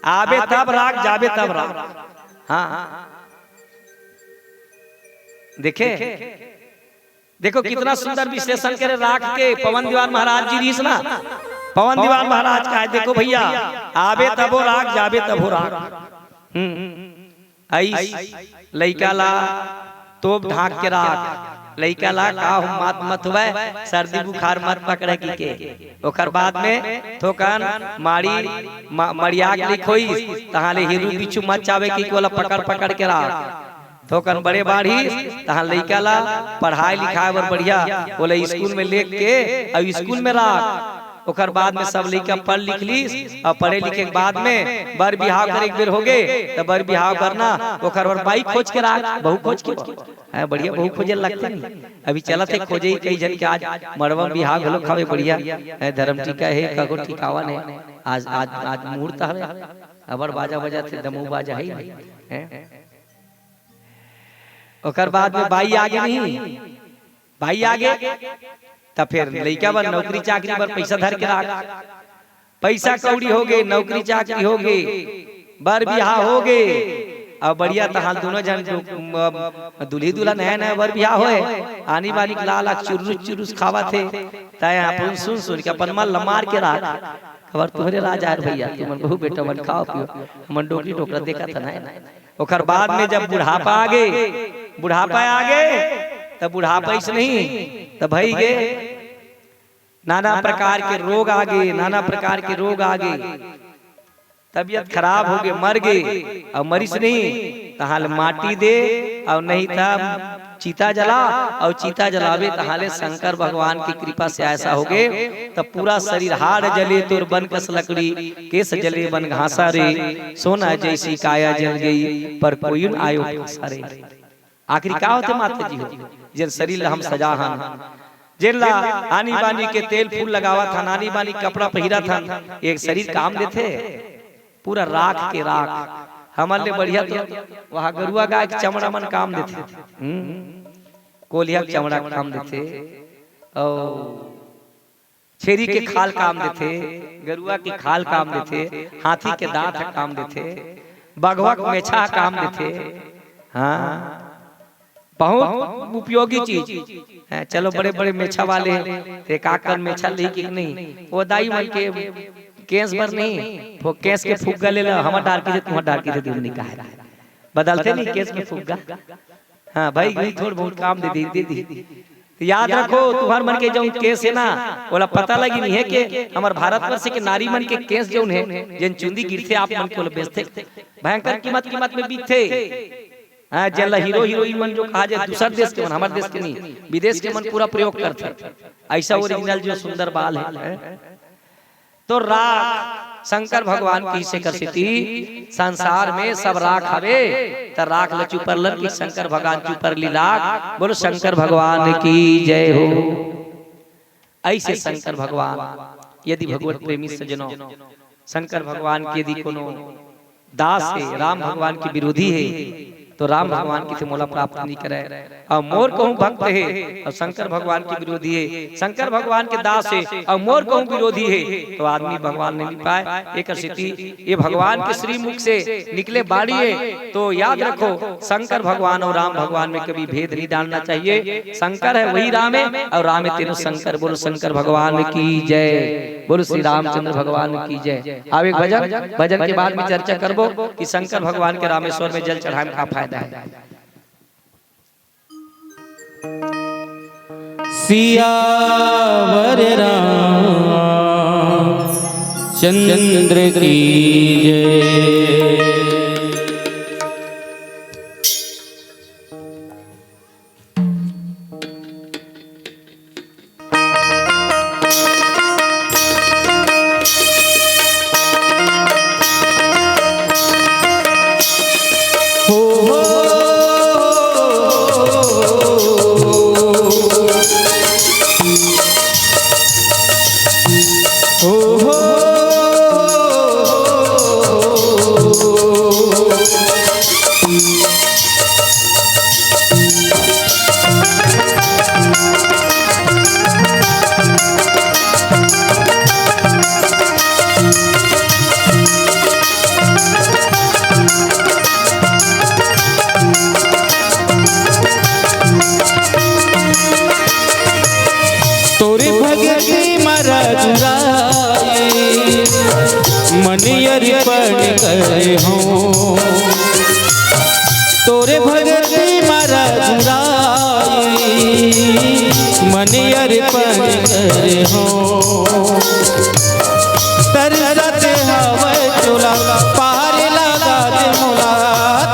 आबे तब राख, जाबे तब राख। हाँ, देखे, देखो कितना सुंदर विश्लेषण करे राख के पवन दीवान महाराज जी रिहिस ना। पवन दीवान महाराज का है, देखो भैया, आबे तबो राख, जाबे तबो राख। हम्म, अइस लइका ला तोप ढांक के राख, लइका ला का हो मत, मत होवय, सर्दी बुखार मत पकड़े कहिके। ओकर बाद में थोकन माड़ी म-, मड़िया के लिखोइस, तहाँ ले हिरू बिच्छू मत चावे कहिके ओला पकड़ पकड़ के राख। थोकन बड़े बाढ़िस, तहाँ लइका ला पढ़ाई लिखाए बर बढ़िया, ओला स्कूल में लेग के अउ स्कूल में राख। ओकर बाद में सब लइका पढ़ लिख लिस अउ पढ़े लिखे के बाद में बर बिहाव करे के बेर होगे, त बर बिहाव करना, ओकर बर बाई खोज के राख, बहू खोज के। हैं, बढ़िया बहू खोजे लगथे नहीं। अभी चलत हे खोजे ही कई झन के, आज मड़वा बिहाव घलो खावे बढ़िया। हैं, धर्म टीका हे, कगो टिकावन हे। आज, आज, आज मुहूर्त हवे, अबड़ बाजा बजाथे, दमऊ बाजा हे। हैं? ओकर बाद में बाई आगे नहीं, बाई आगे, त फिर लइका बर नौकरी चाकरी बर पैसा धर के राख। पैसा कौड़ी होगे, नौकरी चाकरी होगे, बर बिहाव होगे, अउ बढ़िया तहाँ दोनों झन जो, म, दुल्ही दुल्हा नया नया बर बिहाव होए, आनी बानी के लाल आग चुरुस चुरुस खावत हे, तैं अपन सुन सुन के अपन मन ल मार के राख। खबर तोहरे राज आय भैया, तुमन बहू बेटा मन खाओ पियो, हमन डोकरी डोकरा देखत हन। ओकर बाद में जब बुढ़ापा आगे, बुढ़ापा आगे, त बुढ़ापा अइस नहीं, त भई गे, नाना प्रकार के रोग आगे, नाना प्रकार के रोग आगे, तबीयत खराब होगे, मर गे, अउ मरिस नहीं, तहाँ ले माटी दे, अउ नहीं त चिता जला, अउ चिता जलाबे, तहाँ ले शंकर भगवान की कृपा से ऐसा होगे, त पूरा शरीर हाड़ जले तोर बन कस लकड़ी, केस जले बन घासा रे, सोना जैसी काया जल गई, पर कोई न आयो पासा रे। आखिरी का होथे माता जी हो, जेन शरीर ला हम सजा हन, जेन ला आनी बानी के तेल फूल लगावत हन, आनी बानी कपड़ा पहिरत हन, ये शरीर काम देथे? पूरा राख के राख। हमर ले बढ़िया तो वहाँ गरुआ गाय के चमड़ा मन काम देथे, हम्म, कोलिया के चमड़ा काम देथे, अउ छेरी के खाल काम देथे, गरुआ के खाल काम देथे, हाथी के दांत ह काम देथे। बघवा के मेछा काम देथे। हाँ, बहुत उपयोगी चीज। हैं, चलो, बड़े-बड़े मेछा वाले हैं, ते का कर मेछा लेही कि नहीं? वो दाई मन के केस बर नहीं, वो केस के फुग्गा ले ला, हमर डार के दे, तुम्हर डार के दे, दिन निकाल। बदलते नहीं केस में फुग्गा। हाँ भाई, वही थोड़ बहुत काम दे दी, दे दी। तो याद रखो, तुम्हर मन के जौन केस है ना, ओला पता लगी नहीं है कि हमर भारतवर्ष के नारी मन के केस जौन है, जेन चुंदी गिरथे, आप मन के ओला बेचथे। भयंकर कीमत, कीमत में बिकथे। हाँ, जेन ला हीरो हीरोइन मन जो कहा जाए, दूसर देश के मन, हमर देश के नहीं, विदेश के मन पूरा प्रयोग करथे। ऐसा ओरिजिनल जो सुंदर बाल है, हैं? तो राख शंकर भगवान की से कर सेती, संसार में सब राख हवे, त राख ल चुपर लर कि शंकर भगवान चुपर ली राख। बोलो शंकर भगवान की जय हो। ऐसे शंकर भगवान, यदि भगवत प्रेमी सज्जनों, शंकर भगवान के यदि कोनो दास हे, राम भगवान के विरोधी हे, तो राम भगवान किथे मोला प्राप्त नहीं करे। अउ मोर कहूँ भक्त हे, अउ शंकर भगवान के विरोधी हे, शंकर भगवान के दास हे, अउ मोर कहूँ विरोधी हे, तो आदमी भगवान नहीं पाए। एकर सेती ये भगवान के श्रीमुख से निकले बाणी हे, तो याद रखो, शंकर भगवान अउ राम भगवान में कभी भेद नहीं डालना चाहिए। शंकर है वही राम है, अउ राम है तेनो शंकर। बोलो शंकर भगवान की जय, बोलो श्री रामचंद्र भगवान की जय। अब एक भजन, भजन के बाद में चर्चा करबो कि शंकर भगवान के रामेश्वर में जल चढ़ाए में का फायदा है। सियावर रामचंद्र की जय। तोरे भगती म रघुराई, मन अर्पण करे हूँ। तोरे भगती म रघुराई, मन अर्पण करे हूँ। तरसत हवय चोला, पार लगा दे मोला।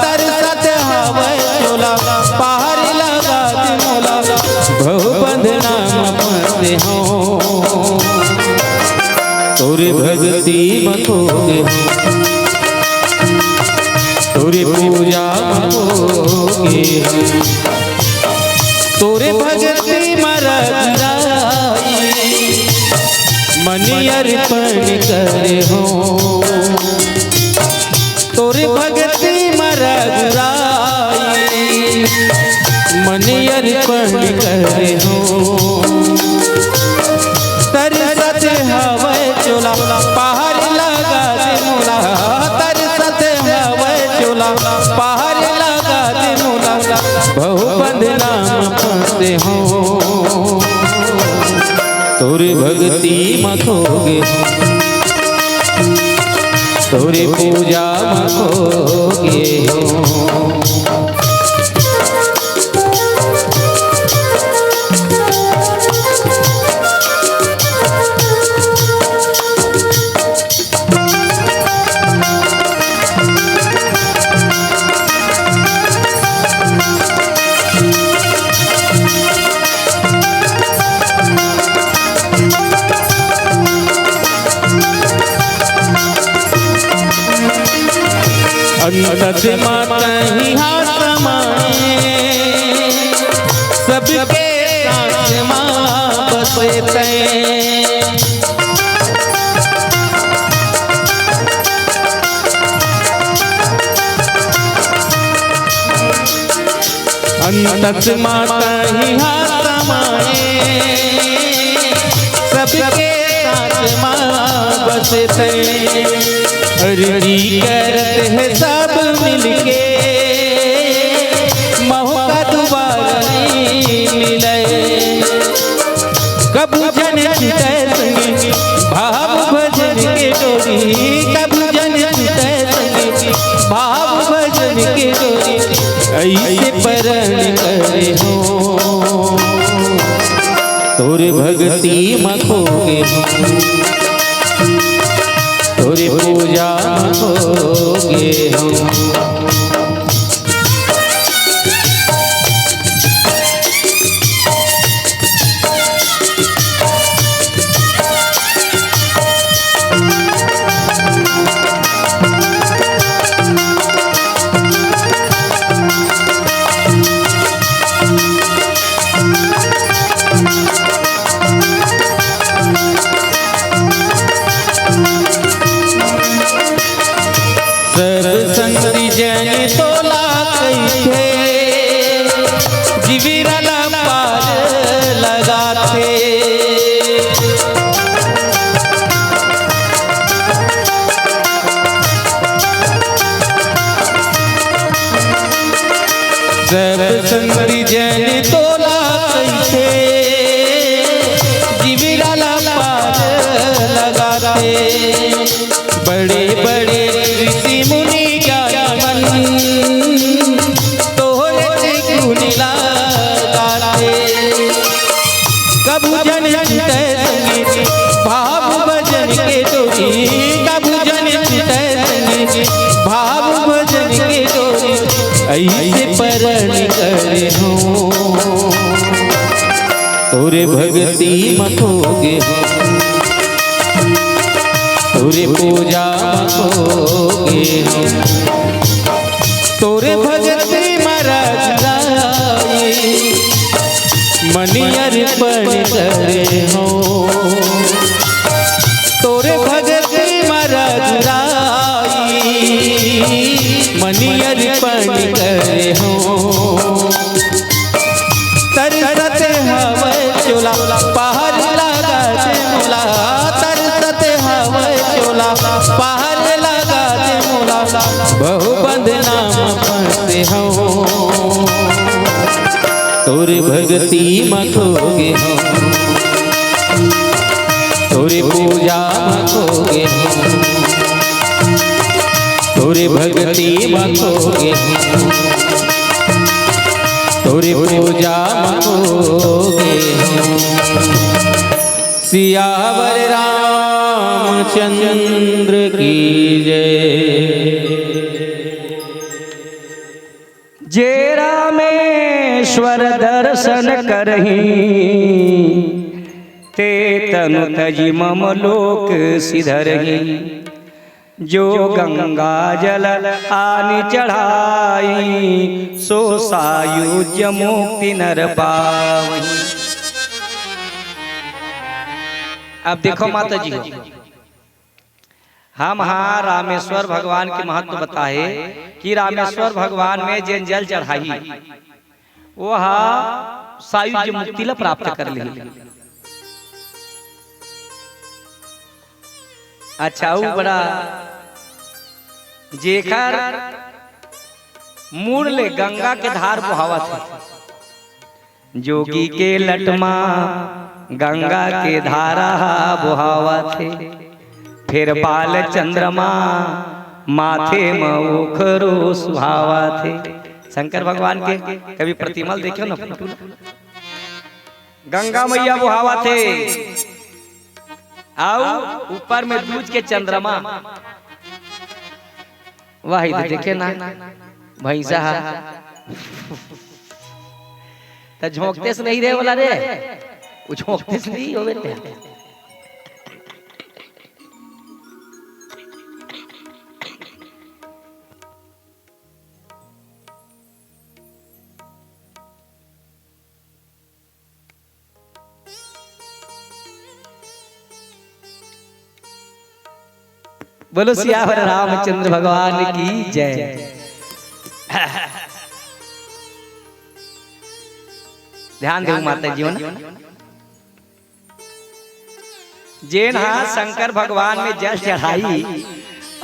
तरसत हवय चोला, पार लगा दे मोला। भव बंधना म फंसे हूँ, तोरे भगती म खो गे हूँ, तोरे पूजा म खो गे हूँ। तोरे भगती म रघुराई, मन अर्पण करे हूँ। तोरे भगती म रघुराई, मन अर्पण करे हूँ। तरसत हवय चोला, पार लगा दे मोला। तरसत हवय चोला, पार लगा दे मोला। भव बंधना म फंसे हूँ, तोरे भगती म खो गे हूँ, तोरे पूजा म खो गे हूँ। अंत माता ही हाथ माए, सबके सांस माँ बसे तैं। अंत माता ही हाथ माए, सबके साथ माँ बस तैं। अर्जी करत है सब के मौका दुबारा नइ मिलय। कभू झन छूटय संगी भाव भजन के डोरी, कभू झन छूटय संगी भाव भजन के डोरी। अइसे परण करे हो, तोरे भक्ति म खो गे हो, तोरे पूजा म खो गे हो। सब संगी जन तोला कहिथे, जिविरा ला पार लगाथे। सब संगी जन तोला कहिथे, जिविरा ला पार लगाथे। बड़े बड़े ऋषि मुनि ज्ञानी मन, तोहरे गुण ला गाथे। कभू झन छूटय संगी भाव भजन के डोरी, कभू झन छूटय संगी भाव भजन के डोरी। अइसे परण करे हो, तोरे भक्ति म खो गे हो, तोरे पूजा म खो गे हो, तोरे भक्ति म रघुराई, मनि अर्पण करे हो। तोरे भक्ति म रघुराई, मनि अर्पण करे हो। तरसत हवय चोला, पहाड़ लगा दे मोला। तरसत हवय चोला, पहाड़ लगा दे मोला। बहु बंधना म फंसे हंव, तोर भक्ति म खो गे हंव, तोर पूजा म खो गे हंव, तोर भक्ति म खो गे हंव, तोर पूजा म खो गे हंव। सियावर रामचंद्र की जय। जे रामेश्वर दर्शन करहीं, ते तनु तजि मम लोक सिधरहीं। जो गंगा जल आनि चढ़ाई, सो सायुज्य मुक्ति नर पावहीं। अब देखो माता जी हो, हम हा रामेश्वर भगवान के महत्व बताए कि रामेश्वर भगवान में जेन जल चढ़ाही, वो हा सायुज्य मुक्ति ला प्राप्त कर लेही। अच्छा, अउ बड़ा जेकर मुड़ ले गंगा के धार बोहावत हे, जोगी के लट मा गंगा के धारा हा बोहावत हे, फेर बाल चंद्रमा माथे म ओखरो सुहावत हे। शंकर भगवान के कभी प्रतिमा ल देखे हो ना, फोटो ल? गंगा मैया बोहावत हे, अउ ऊपर में दूज के चंद्रमा। वाह, इधर देखे ना, भैंसा हा। त झोंकतेस नहीं रे वाला रे, वो झोंकतेस नहीं होवे ते। बोलो सियावर रामचंद्र भगवान की जय। ध्यान देव माता जी मन, जेन हा शंकर भगवान में जल चढ़ाई,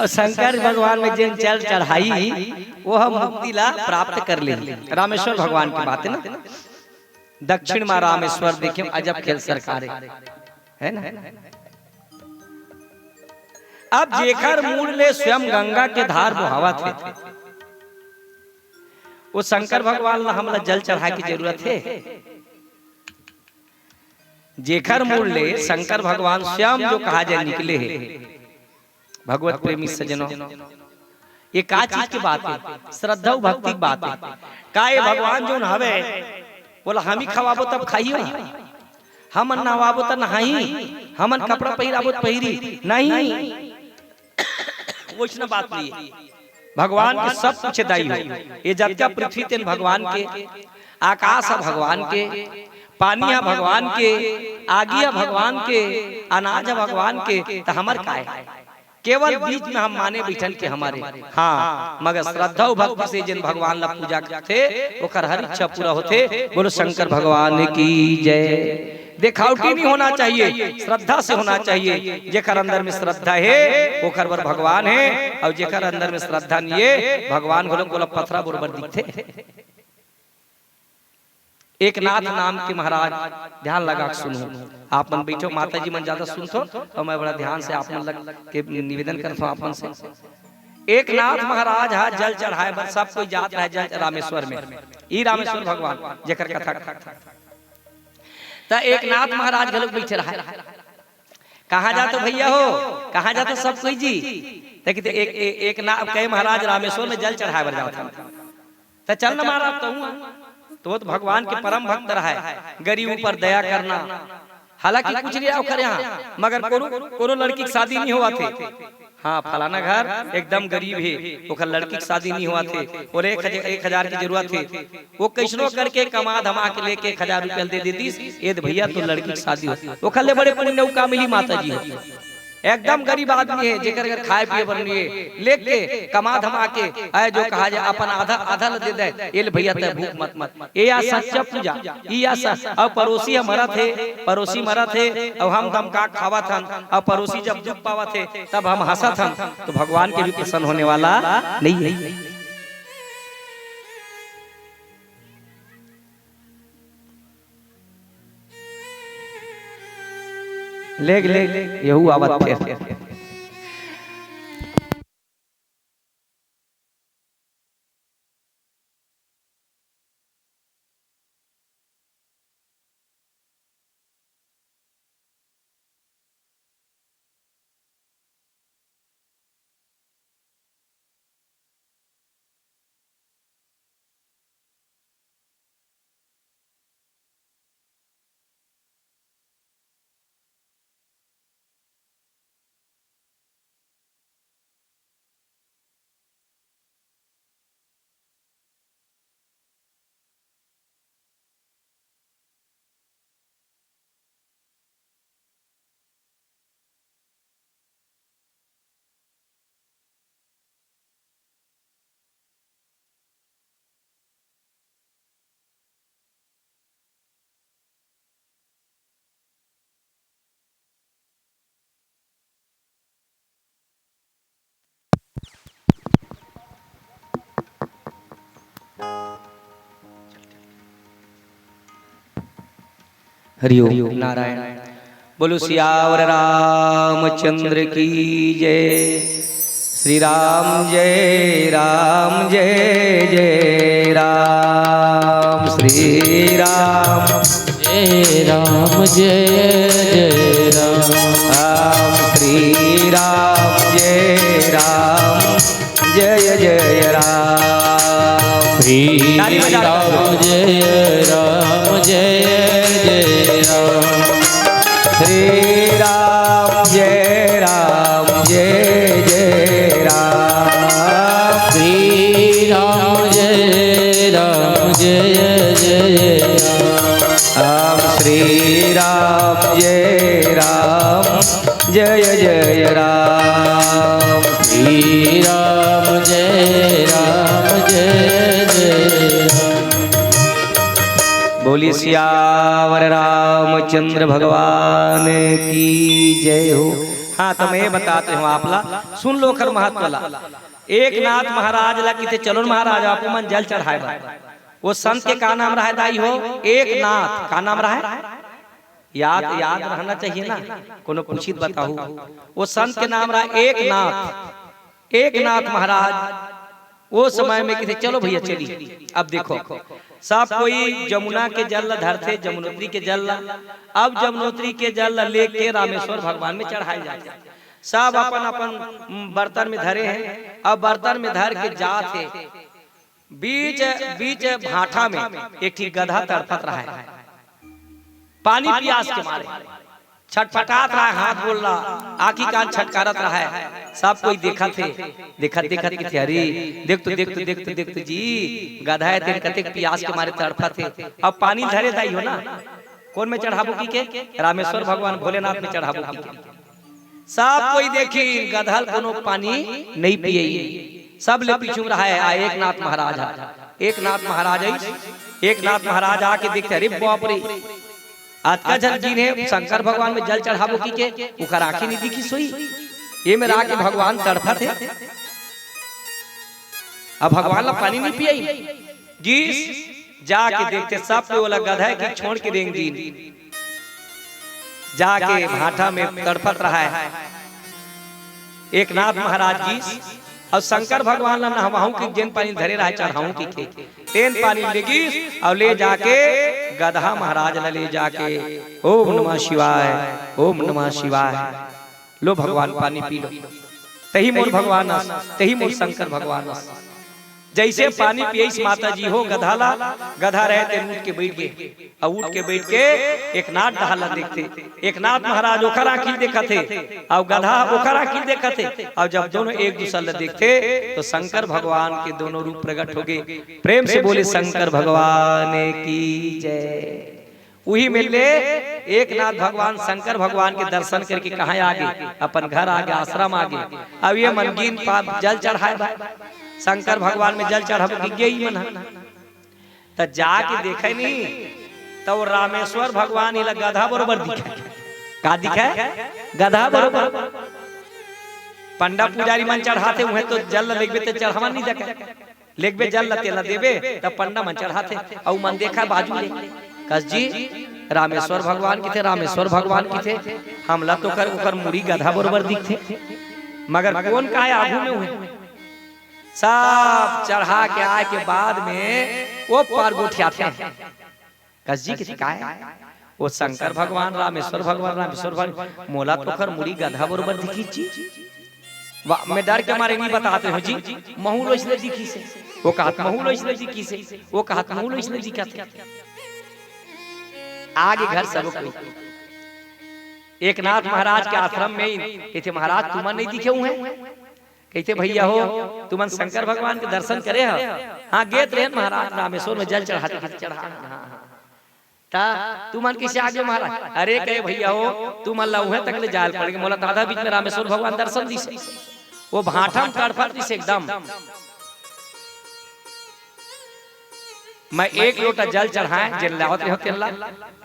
अउ शंकर भगवान में जेन जल चढ़ाही, वो ह मुक्ति ला प्राप्त कर लेही। रामेश्वर भगवान के बात हे ना, दक्षिण मा रामेश्वर देखे, अजब खेल सरकार हे, हे ना? अब जेकर मूड़ ले स्वयं गंगा के धार बोहावत हे, वो शंकर भगवान ला हमला जल चढ़ाए के जरूरत हे? जेकर मूड़ ले शंकर भगवान स्वयं जो कहा जाए निकले हे, भगवत प्रेमी सज्जनों, ये का चीज के बात हे? श्रद्धा अउ भक्ति के बात हे। का ये भगवान जोन हवे, बोला हम ही खवाबो तब खाही हो? हमन नहवाबो त नहाही, हमन कपड़ा पहिराबो त पहिरी? नहीं, वइसना बात नहीं हे। भगवान के सब कुछ दाई हो। ये जतका पृथ्वी तेन भगवान के, आकाश ह भगवान के, पानी ह भगवान के, आगी ह भगवान के, अनाज ह भगवान के, त हमर काय? केवल बीच में हम माने बैठन के हमरे। हाँ, मगर श्रद्धा अउ भक्ति से जेन भगवान ला पूजा करथे, ओकर हर इच्छा पूरा होथे। बोलो शंकर भगवान की जय। देखावटी नहीं होना चाहिए, श्रद्धा से होना चाहिए। जेकर अंदर में श्रद्धा हे, ओकर बर भगवान हे, अउ जेकर अंदर में श्रद्धा नहीं हे, भगवान घलो कोला पथरा बरोबर दिखथे। एकनाथ नाम के महाराज, ध्यान लगा के सुनहू। आप मन बैठो, माता जी मन ज्यादा सुनथो, अउ मैं बड़ा ध्यान से आप मन लग के निवेदन करथो आप मन से। एकनाथ महाराज हा जल चढ़ाए बर सब कोई जात रहे जल रामेश्वर में। ई रामेश्वर भगवान जेकर कथा करथन। त एकनाथ महाराज घलोक बइठे रहे। "कहाँ जाथो भइया हो, कहाँ जाथो सब कोई जी?" त कहिथे, "एक, एक, एकनाथ कहे महाराज रामेश्वर में जल चढ़ाए बर जात हन।" त चल न महाराज, तहूँ आ। त वो तो भगवान के परम भक्त रहे, गरीब ऊपर दया करना। हालांकि कुछ नहीं ओखर यहाँ, मगर कोनो, कोनो लड़की के शादी नहीं होवत हे। हाँ, फलाना घर एकदम गरीब हे, ओखर लड़की के शादी नहीं होवत हे, ओला एक हजार, एक हजार के जरूरत हे। वो कइसनो करके कमा धमा के लेके एक हजार रुपया दे देतिस, "ए दे भइया, तोर लड़की के शादी हो।" ओखर ले बड़े पुण्य अउ का मिली माता जी हो। एकदम गरीब आदमी हे, जेकर घर खाए पिए बर नहीं हे, लेके कमा धमा के, आए जो कहा जाए, अपन आधा, आधा ल दे दे, "ए ले भइया, तैं भूख मत मर।" ए या सच्चा पूजा, ई या स-, अउ परोसी ह मरत हे, परोसी मरत हे, अउ हम दमका खावत हन, अउ परोसी जब दुख पावत हे, तब हम हंसत हन, तो भगवान के भी प्रसन्न होने वाला नहीं है। लेग, लेग, यहू आवत फेर। हरिओम नारायण। बोलो सियावर रामचंद्र की जय। श्री राम जय राम जय जय राम। श्री राम जय राम जय जय राम। राम श्री राम जय राम जय जय राम। श्री ताली बजा दो। राम जय राम जय जय राम। श्री राम जय राम जय जय राम। श्री राम जय राम जय जय राम। राम श्री राम जय राम जय जय राम। श्री राम जय राम जय जय राम। बोली सियावर रामचंद्र भगवान की जय हो। हाँ, तो मैं ये बताते हूँ आप ला, सुन लो ओखर महत्व ला। एकनाथ महाराज ला किथे, चलो न महाराज, आप मन जल चढ़ाए बर। वो संत के का नाम रहे दाई हो? एकनाथ। का नाम रहे? याद, याद रहना चाहिए ना, कोनो पूछित बताहू। वो संत के नाम रहे एकनाथ। एकनाथ महाराज वो समय में किथे, चलो भैया चली। अब देखो, सब कोई जमुना के जल ला धरथे, जमुनोत्री के जल ला। अब जमुनोत्री के जल ला लेके रामेश्वर भगवान में चढ़ाए जाथे। सब अपन अपन बर्तन में धरे हैं। अब बर्तन में धर के जात हे, बीच बीच भाठा में एक ठी गधा तड़फत रहा है, पानी पियास के मारे छटपटात रहा है, हाथ बोल रहा, आँखी कान छटकारत रहा है। सब कोई देखत हे, देखत देखत किथे, अरे देख तो, देख तो, देख तो, देख तो जी, गधा हे तेन कतेक पियास के मारे तड़फत हे। अब पानी धरे दाई हो ना, कोन में चढ़ाबो किके? रामेश्वर भगवान भोलेनाथ में चढ़ाबो किके। सब कोई देखिन, गधा ल कोनो पानी नहीं पिए, सब ले पीछू रहा है। आ एकनाथ महाराज हा, एकनाथ महाराज आइस, एकनाथ महाराज आके देखथे, अरे बाप रे, अतका झन गिन हे शंकर भगवान में जल चढ़ाबो किके, ओकर आँखी नहीं दिखिस होही, ये मेर आके भगवान तड़फत हे। अब भगवान ला पानी नहीं पियाई, गिस, जाके देखथे सब कोई ओला गधा के छोड़ के रेंग दिन, जाके भाठा में तड़फत रहा है। एकनाथ महाराज गिस, अउ शंकर भगवान ला नहवाहूं कि जेन पानी धरे रहा है चढ़ाहूं किके, तेन पानी ले गिस अउ ले जाके गधा महाराज ला ले जाके, ओम नमः शिवाय, ओम नमः शिवाय, लो भगवान पानी पी लो। तही मोर भगवान अस, तही मोर शंकर भगवान अस। जइसे पानी पियइस माता जी हो गधा ला, गधा रहे तेन उठ के बइठ गे। अउ उठ के बइठ के एकनाथ डहार ला देखथे। एकनाथ महाराज ओखर आँखी देखत हे, अउ गधा ओखर आँखी देखत हे। अउ जब दोनों एक दूसर ला देखथे, तो शंकर भगवान के दोनों रूप प्रगट होगे। प्रेम से बोले शंकर भगवान की जय। उही मेर ले एकनाथ भगवान शंकर भगवान के दर्शन करके कहाँ आगे? अपन घर आगे, आश्रम आगे। अब ये मन गिन पाप जल चढ़ाए बर शंकर भगवान में जल चढ़ाबो कि गे ही मन ह। त जाके देखे नहीं, त वो रामेश्वर भगवान इला गधा बरोबर दिखे। का दिखे? गधा बरोबर। पंडा पुजारी मन चढ़ाथे, उहें तो जल ल लेगबे ते चढ़ावा नहीं देखे। लेगबे जल ल तेला देबे, त पंडा मन चढ़ाथे, अउ मन देखा बाजू ले। कस जी, रामेश्वर भगवान किथे, रामेश्वर भगवान किथे, हमला तो कर, ओकर मुड़ी गधा बरोबर दिखथे। मगर कोन काय आगू में उहें? सब चढ़ा के आए के बाद में वो पार गोठियाथे। कस जी किथे काय? वो शंकर भगवान, रामेश्वर भगवान, रामेश्वर भगवान, मोला तो ओखर मुड़ी गधा बरोबर दिखिस जी। वाह, मैं डर के मारे नहीं बताते हूँ जी, महू लो इसने दिखिस हे। वो कहत महू लो इसने दिखिस हे, वो कहत महू लो इसने दिखत हे। आगे घर सब कोई। एकनाथ महाराज के आश्रम में कहिथे, महाराज तुमन नहीं दिखे हुए? कहिथे, भैया हो, तुमन शंकर भगवान के दर्शन करे हो? हाँ, गेत रहेन महाराज, रामेश्वर में जल चढ़ाते, चढ़ा। हाँ, हाँ। ता तुमन कइसे आगे महाराज? अरे कहे, भैया हो, तुमन ला उहें तक ले जाए ल पड़गे, मोला दादा बीच में रामेश्वर भगवान दर्शन दिस। वो भाठा म तड़फत दिस एकदम। मैं एक लोटा जल चढ़ाए, जेन लावत रहे हो तेन ला,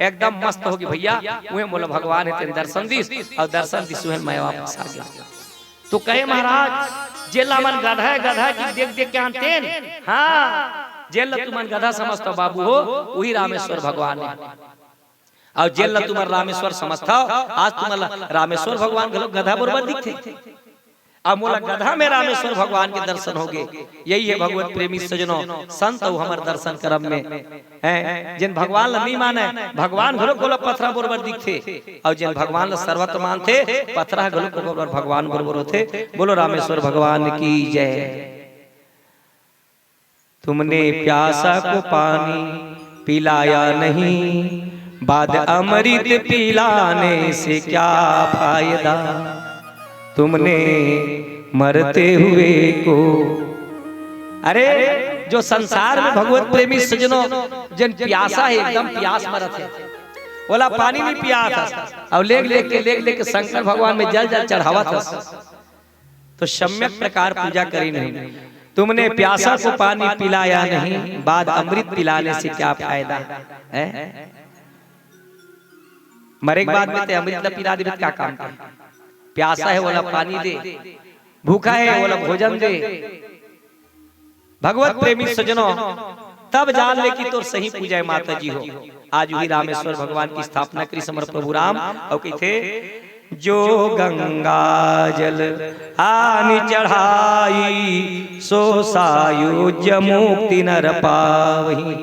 एकदम मस्त होगे भैया। उहें मोला भगवान हे तेन दर्शन दिस, अउ दर्शन दिस उहें मैं वापस आ गया। तो कहे महाराज, जेला मन गधा हे, गधा हे कि देख देख के आनतेन। हाँ, जेला तुमन गधा समझथव बाबू हो, उही रामेश्वर भगवान हे। अउ जेला तुमन रामेश्वर समझथव, आज तुमन ला रामेश्वर भगवान घलो गधा बरोबर दिखथे। अब मोला गधा में रामेश्वर भगवान के दर्शन होगे। यही हे भगवत प्रेमी सजनो, संत अउ हमर दर्शन करब में। हैं, जेन भगवान ला नहीं माने, भगवान घलो कोला पथरा बरोबर दिखथे, अउ जेन भगवान ला सर्वत्र मानथे, पथरा घलो कोला भगवान बरोबर होथे। बोलो रामेश्वर भगवान की जय। तुमने प्यासा को पानी पिलाया नहीं, बाद अमृत पिलाने से क्या फायदा? तुमने मरते हुए को, अरे, जो संसार में भगवत प्रेमी सजनो, जेन प्यासा हे, एकदम प्यास मरत हे, ओला पानी नहीं पियात हस, अउ लेग लेग के, लेग लेग के शंकर भगवान में जल जल चढ़ावत हस, तो सम्यक प्रकार पूजा करी नहीं। तुमने प्यासा को पानी पिलाया नहीं, बाद अमृत पिलाने से क्या फायदा है? मरे के बाद में ते अमृत ला पिला देबे त का काम के? प्यासा हे, ओला पानी दे, भूखा हे, ओला भोजन दे। भगवत प्रेमी सज्जनों, तब जान ले कि तोर सही पूजा हे माता जी हो। आज उही रामेश्वर भगवान के स्थापना करिस हमर प्रभु राम, अउ कहिथे, "जो गंगा जल आनि चढ़ाई, सो सायुज्य मुक्ति नर पावही।"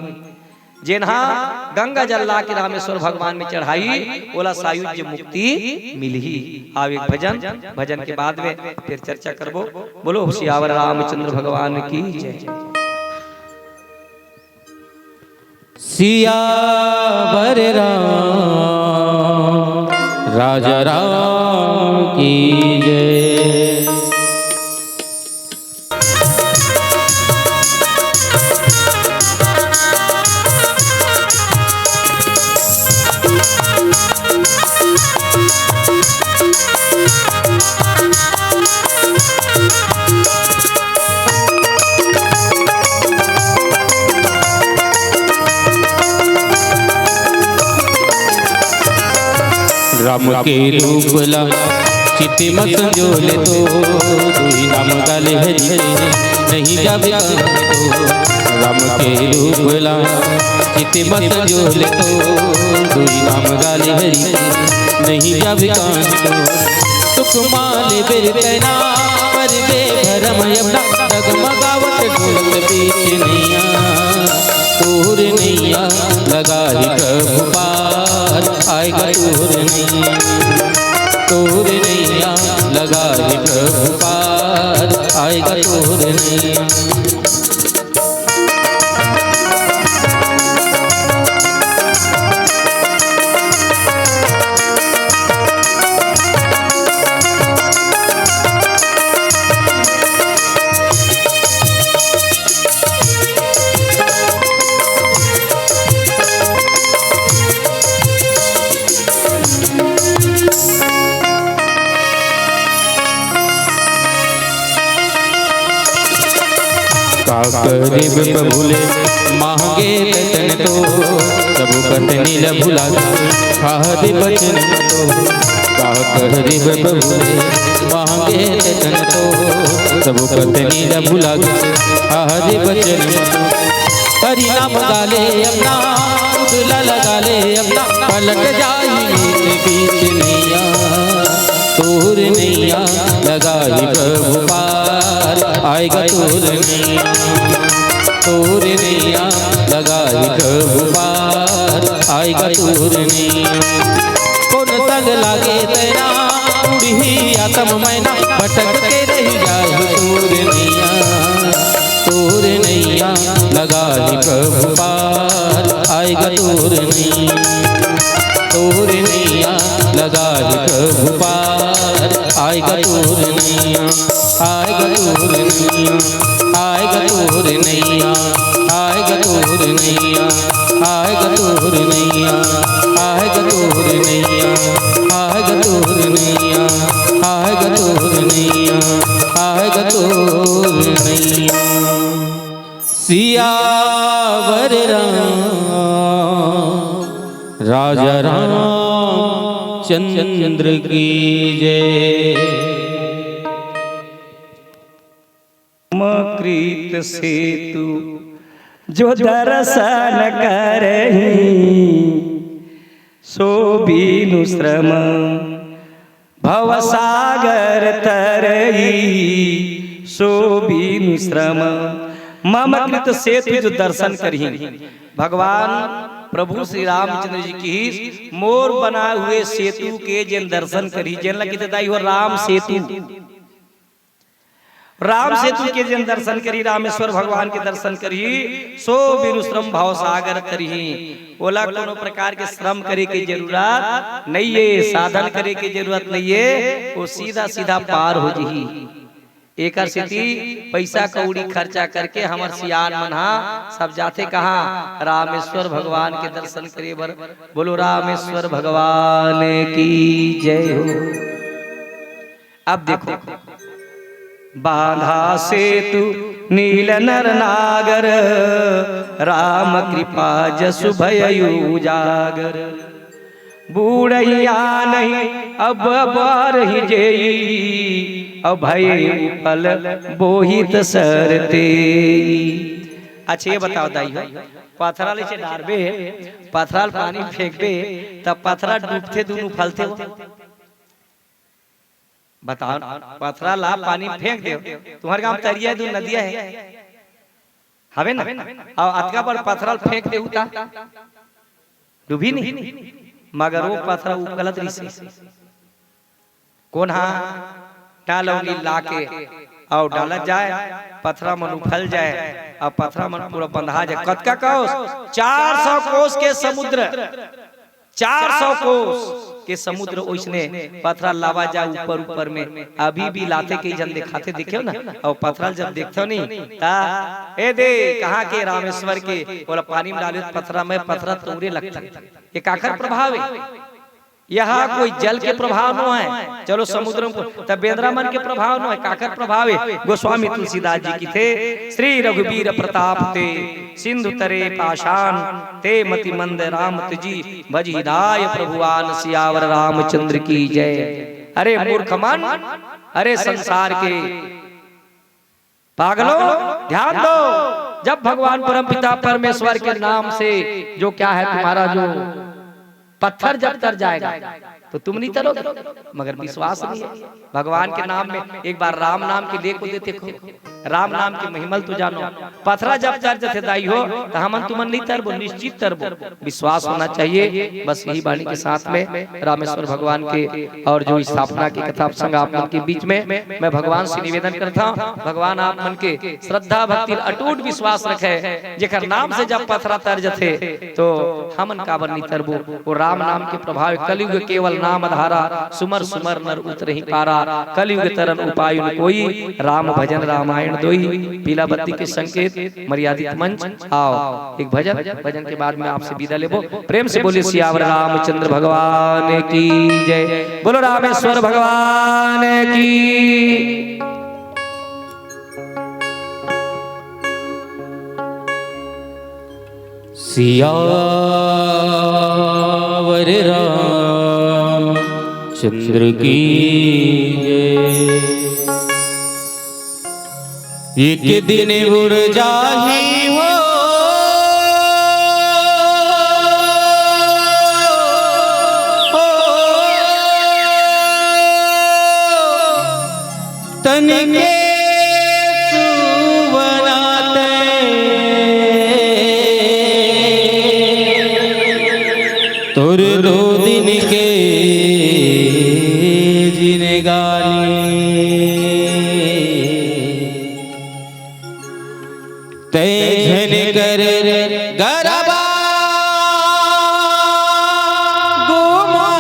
जेन हा गंगा जल ला के रामेश्वर भगवान में चढ़ाही, ओला सायुज्य मुक्ति मिलही। आव एक भजन, भजन के बाद में फिर चर्चा करबो। बोलो सियावर रामचंद्र भगवान की जय। सियावर राम राजा राम की जय। राम के रूप ला चित्त म संजोले तो, दुई नाम गाले हरि के नहीं जावे कहां तो। राम के रूप ला चित्त म संजोले तो, दुई नाम गाले हरि के नहीं जावे कहां तो। सुख माले बेर तैना, पर दे भरम यमुना, डगमगावत ढोलक बीच नैया। तोर नैया लगा ही प्रभु पार, आएगा तोर नैया। तोर नैया लगा ही प्रभु पार, आएगा तोर नैया। का करिब प्रभु ले मांगे तन तो, सब कटनी ल भुला दे, कहा दे बचन तो। का करिब प्रभु ले मांगे तन तो, सब कटनी ल भुला दे, कहा दे बचन तो। हरि नाम गाले अपना, खुद ला लगा ले अपना, पलट जाई बीच बीच नैया। तोर नैया लगा ही प्रभु पार, आएगा तोर नैया। तोर नैया लगा ही प्रभु पार, आएगा तोर नैया। कोन संग लागे तैना, उड़ही आतम मैना, भटक के रहि जाहू तोर नैया। तोर नैया लगा ही प्रभु पार, आएगा तोर नैया। तोर नैया लगा ही प्रभु पार, आएगा तोर नैया। आएगा तोर नैया, आएगा तोर नैया, आएगा तोर नैया, आएगा तोर नैया, आएगा तोर नैया, आएगा तोर नैया, आएगा तोर नैया, आएगा तोर नैया। सियावर राम राजा रामचंद्र की जय। कृत सेतु जो दर्शन करही, सो बीनु श्रम भवसागर तरही, सो बीनु श्रम। मम कृत सेतु जो दर्शन करही। भगवान प्रभु श्री रामचंद्र जी की मोर बनाए हुए सेतु के जेन दर्शन करही, जेन ला कहिथे दाई हो राम सेतु। राम सेतु के जेन दर्शन करही, रामेश्वर भगवान के दर्शन करही, सो बीनु श्रम भवसागर तरही। ओला कोनो प्रकार के श्रम करे के जरूरत नइये, साधन करे के जरूरत नइये, वो सीधा सीधा पार हो जही। एकर सेती पइसा कौड़ी खर्चा करके हमर सियान मन हा सब जाथे कहाँ? रामेश्वर भगवान के दर्शन करे बर। बोलो रामेश्वर भगवान की जय हो। अब देखो, बांधा सेतु नील नर नागर, राम कृपा जसु भयउ उजागर। बुढ़ैया नहीं अब बार ही जेई, अब भय उपल बोहित सरते। अच्छा, ये बताओ दाई हो, पथरा ले से डारबे, पथरा ल पानी फेंकबे, तब पथरा डूबथे, दुनू फलथे वो? बताओ, पथरा ला पानी फेंक दे, तुम्हारे गांव तरिया है, दू नदिया है, हवे ना? अउ अतका बड़ पथरा ल फेंक दे उता, डूबी नहीं, मगर वो पथरा उपलत रहिसे। कोन हा? डालौनी लाके अउ डालत जाए, पथरा मन उफल जाए, अउ पथरा मन पूरा बंधा जाए। कतका कोस? चार सौ कोस के समुद्र, चार सौ कोस के समुद्र ओइसने पथरा लावा जाए ऊपर ऊपर में, अभी भी लाथे, कई झन देखाथे, देखेव ना, अउ पथरा ल जब देखथव नहीं ता, ए दे, कहाँ के रामेश्वर के, ओला पानी में डाले पथरा में, पथरा तोरे लगथे। ये काकर प्रभाव है? यहाँ कोई जल के प्रभाव नो है, चलो समुद्र में, तब बेंदरा मन के प्रभाव नो है, काकर प्रभाव है? गोस्वामी तुलसीदास जी की थे, श्री रघुबीर प्रताप ते सिंधु तरे पाषाण, ते मति मंद राम तजी भजि नाय प्रभुआन। सियावर रामचंद्र की जय। अरे मूर्ख मन, अरे संसार के पागलों, ध्यान दो, जब भगवान परमपिता परमेश्वर के नाम से जो क्या है तुम्हारा जो पत्थर जब तर जाएगा तो तुम नहीं तरोगे, मगर विश्वास नहीं है। भगवान के नाम में एक बार राम नाम के ले को देते को, राम नाम की महिमल तो जानो। पथरा जब तर जथे दाई हो, तो हमन तुमन नहीं तरबो, निश्चित तरबो। विश्वास होना चाहिए। बस यही वाणी के साथ में रामेश्वर भगवान के और जो स्थापना की कथा प्रसंग आप मन के बीच में, मैं भगवान से निवेदन करता हूँ, भगवान आप मन के श्रद्धा भक्ति अटूट विश्वास रखे। जेकर नाम से जब पथरा तर जथे तो हमन काबर नहीं तरबो। वो राम नाम के प्रभाव, कलयुग केवल नाम धारा, सुमर सुमर नर उतरहि पारा। कलयुग तरन उपाय न कोई, राम भजन रामायण दोई। पीला बत्ती के संकेत, मर्यादित मंच। आओ एक भजन, भजन के बाद में आपसे विदा लेबो। प्रेम से बोलिए सियावर रामचंद्र भगवान की जय, बोलो रामेश्वर भगवान की। सियावर रामचंद्र की जय। एक दिन उड़ जाही हो, तन के सुवनाते तोर दो दिन के जिनगानी। तै झन कर गरबा गुमानी।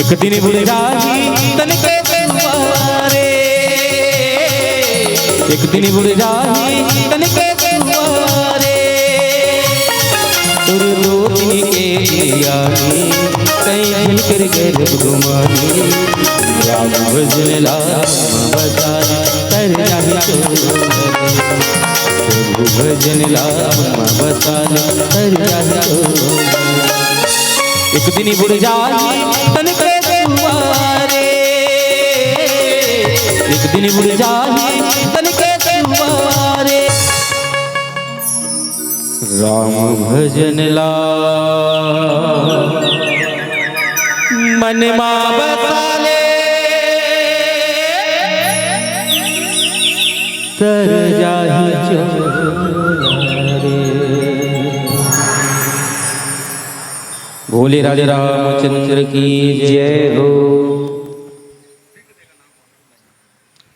एक दिन बुड़ जाही तन के दुआरे, एक दिन बुड़ जाही तन के दुआरे। तोर दो दिन के जियानी, तै झन कर गरब गुमानी। राम भजन ला बता तर जाही तो, प्रभु भजन ला बता तर जाही तो। एक दिन बुड़ जाही तन के दुआरे, एक दिन बुड़ जाही तन के दुआरे। राम भजन ला मन मा बसा ले, तर जाही चोला रे। भोले राधे रामचंद्र की जय हो।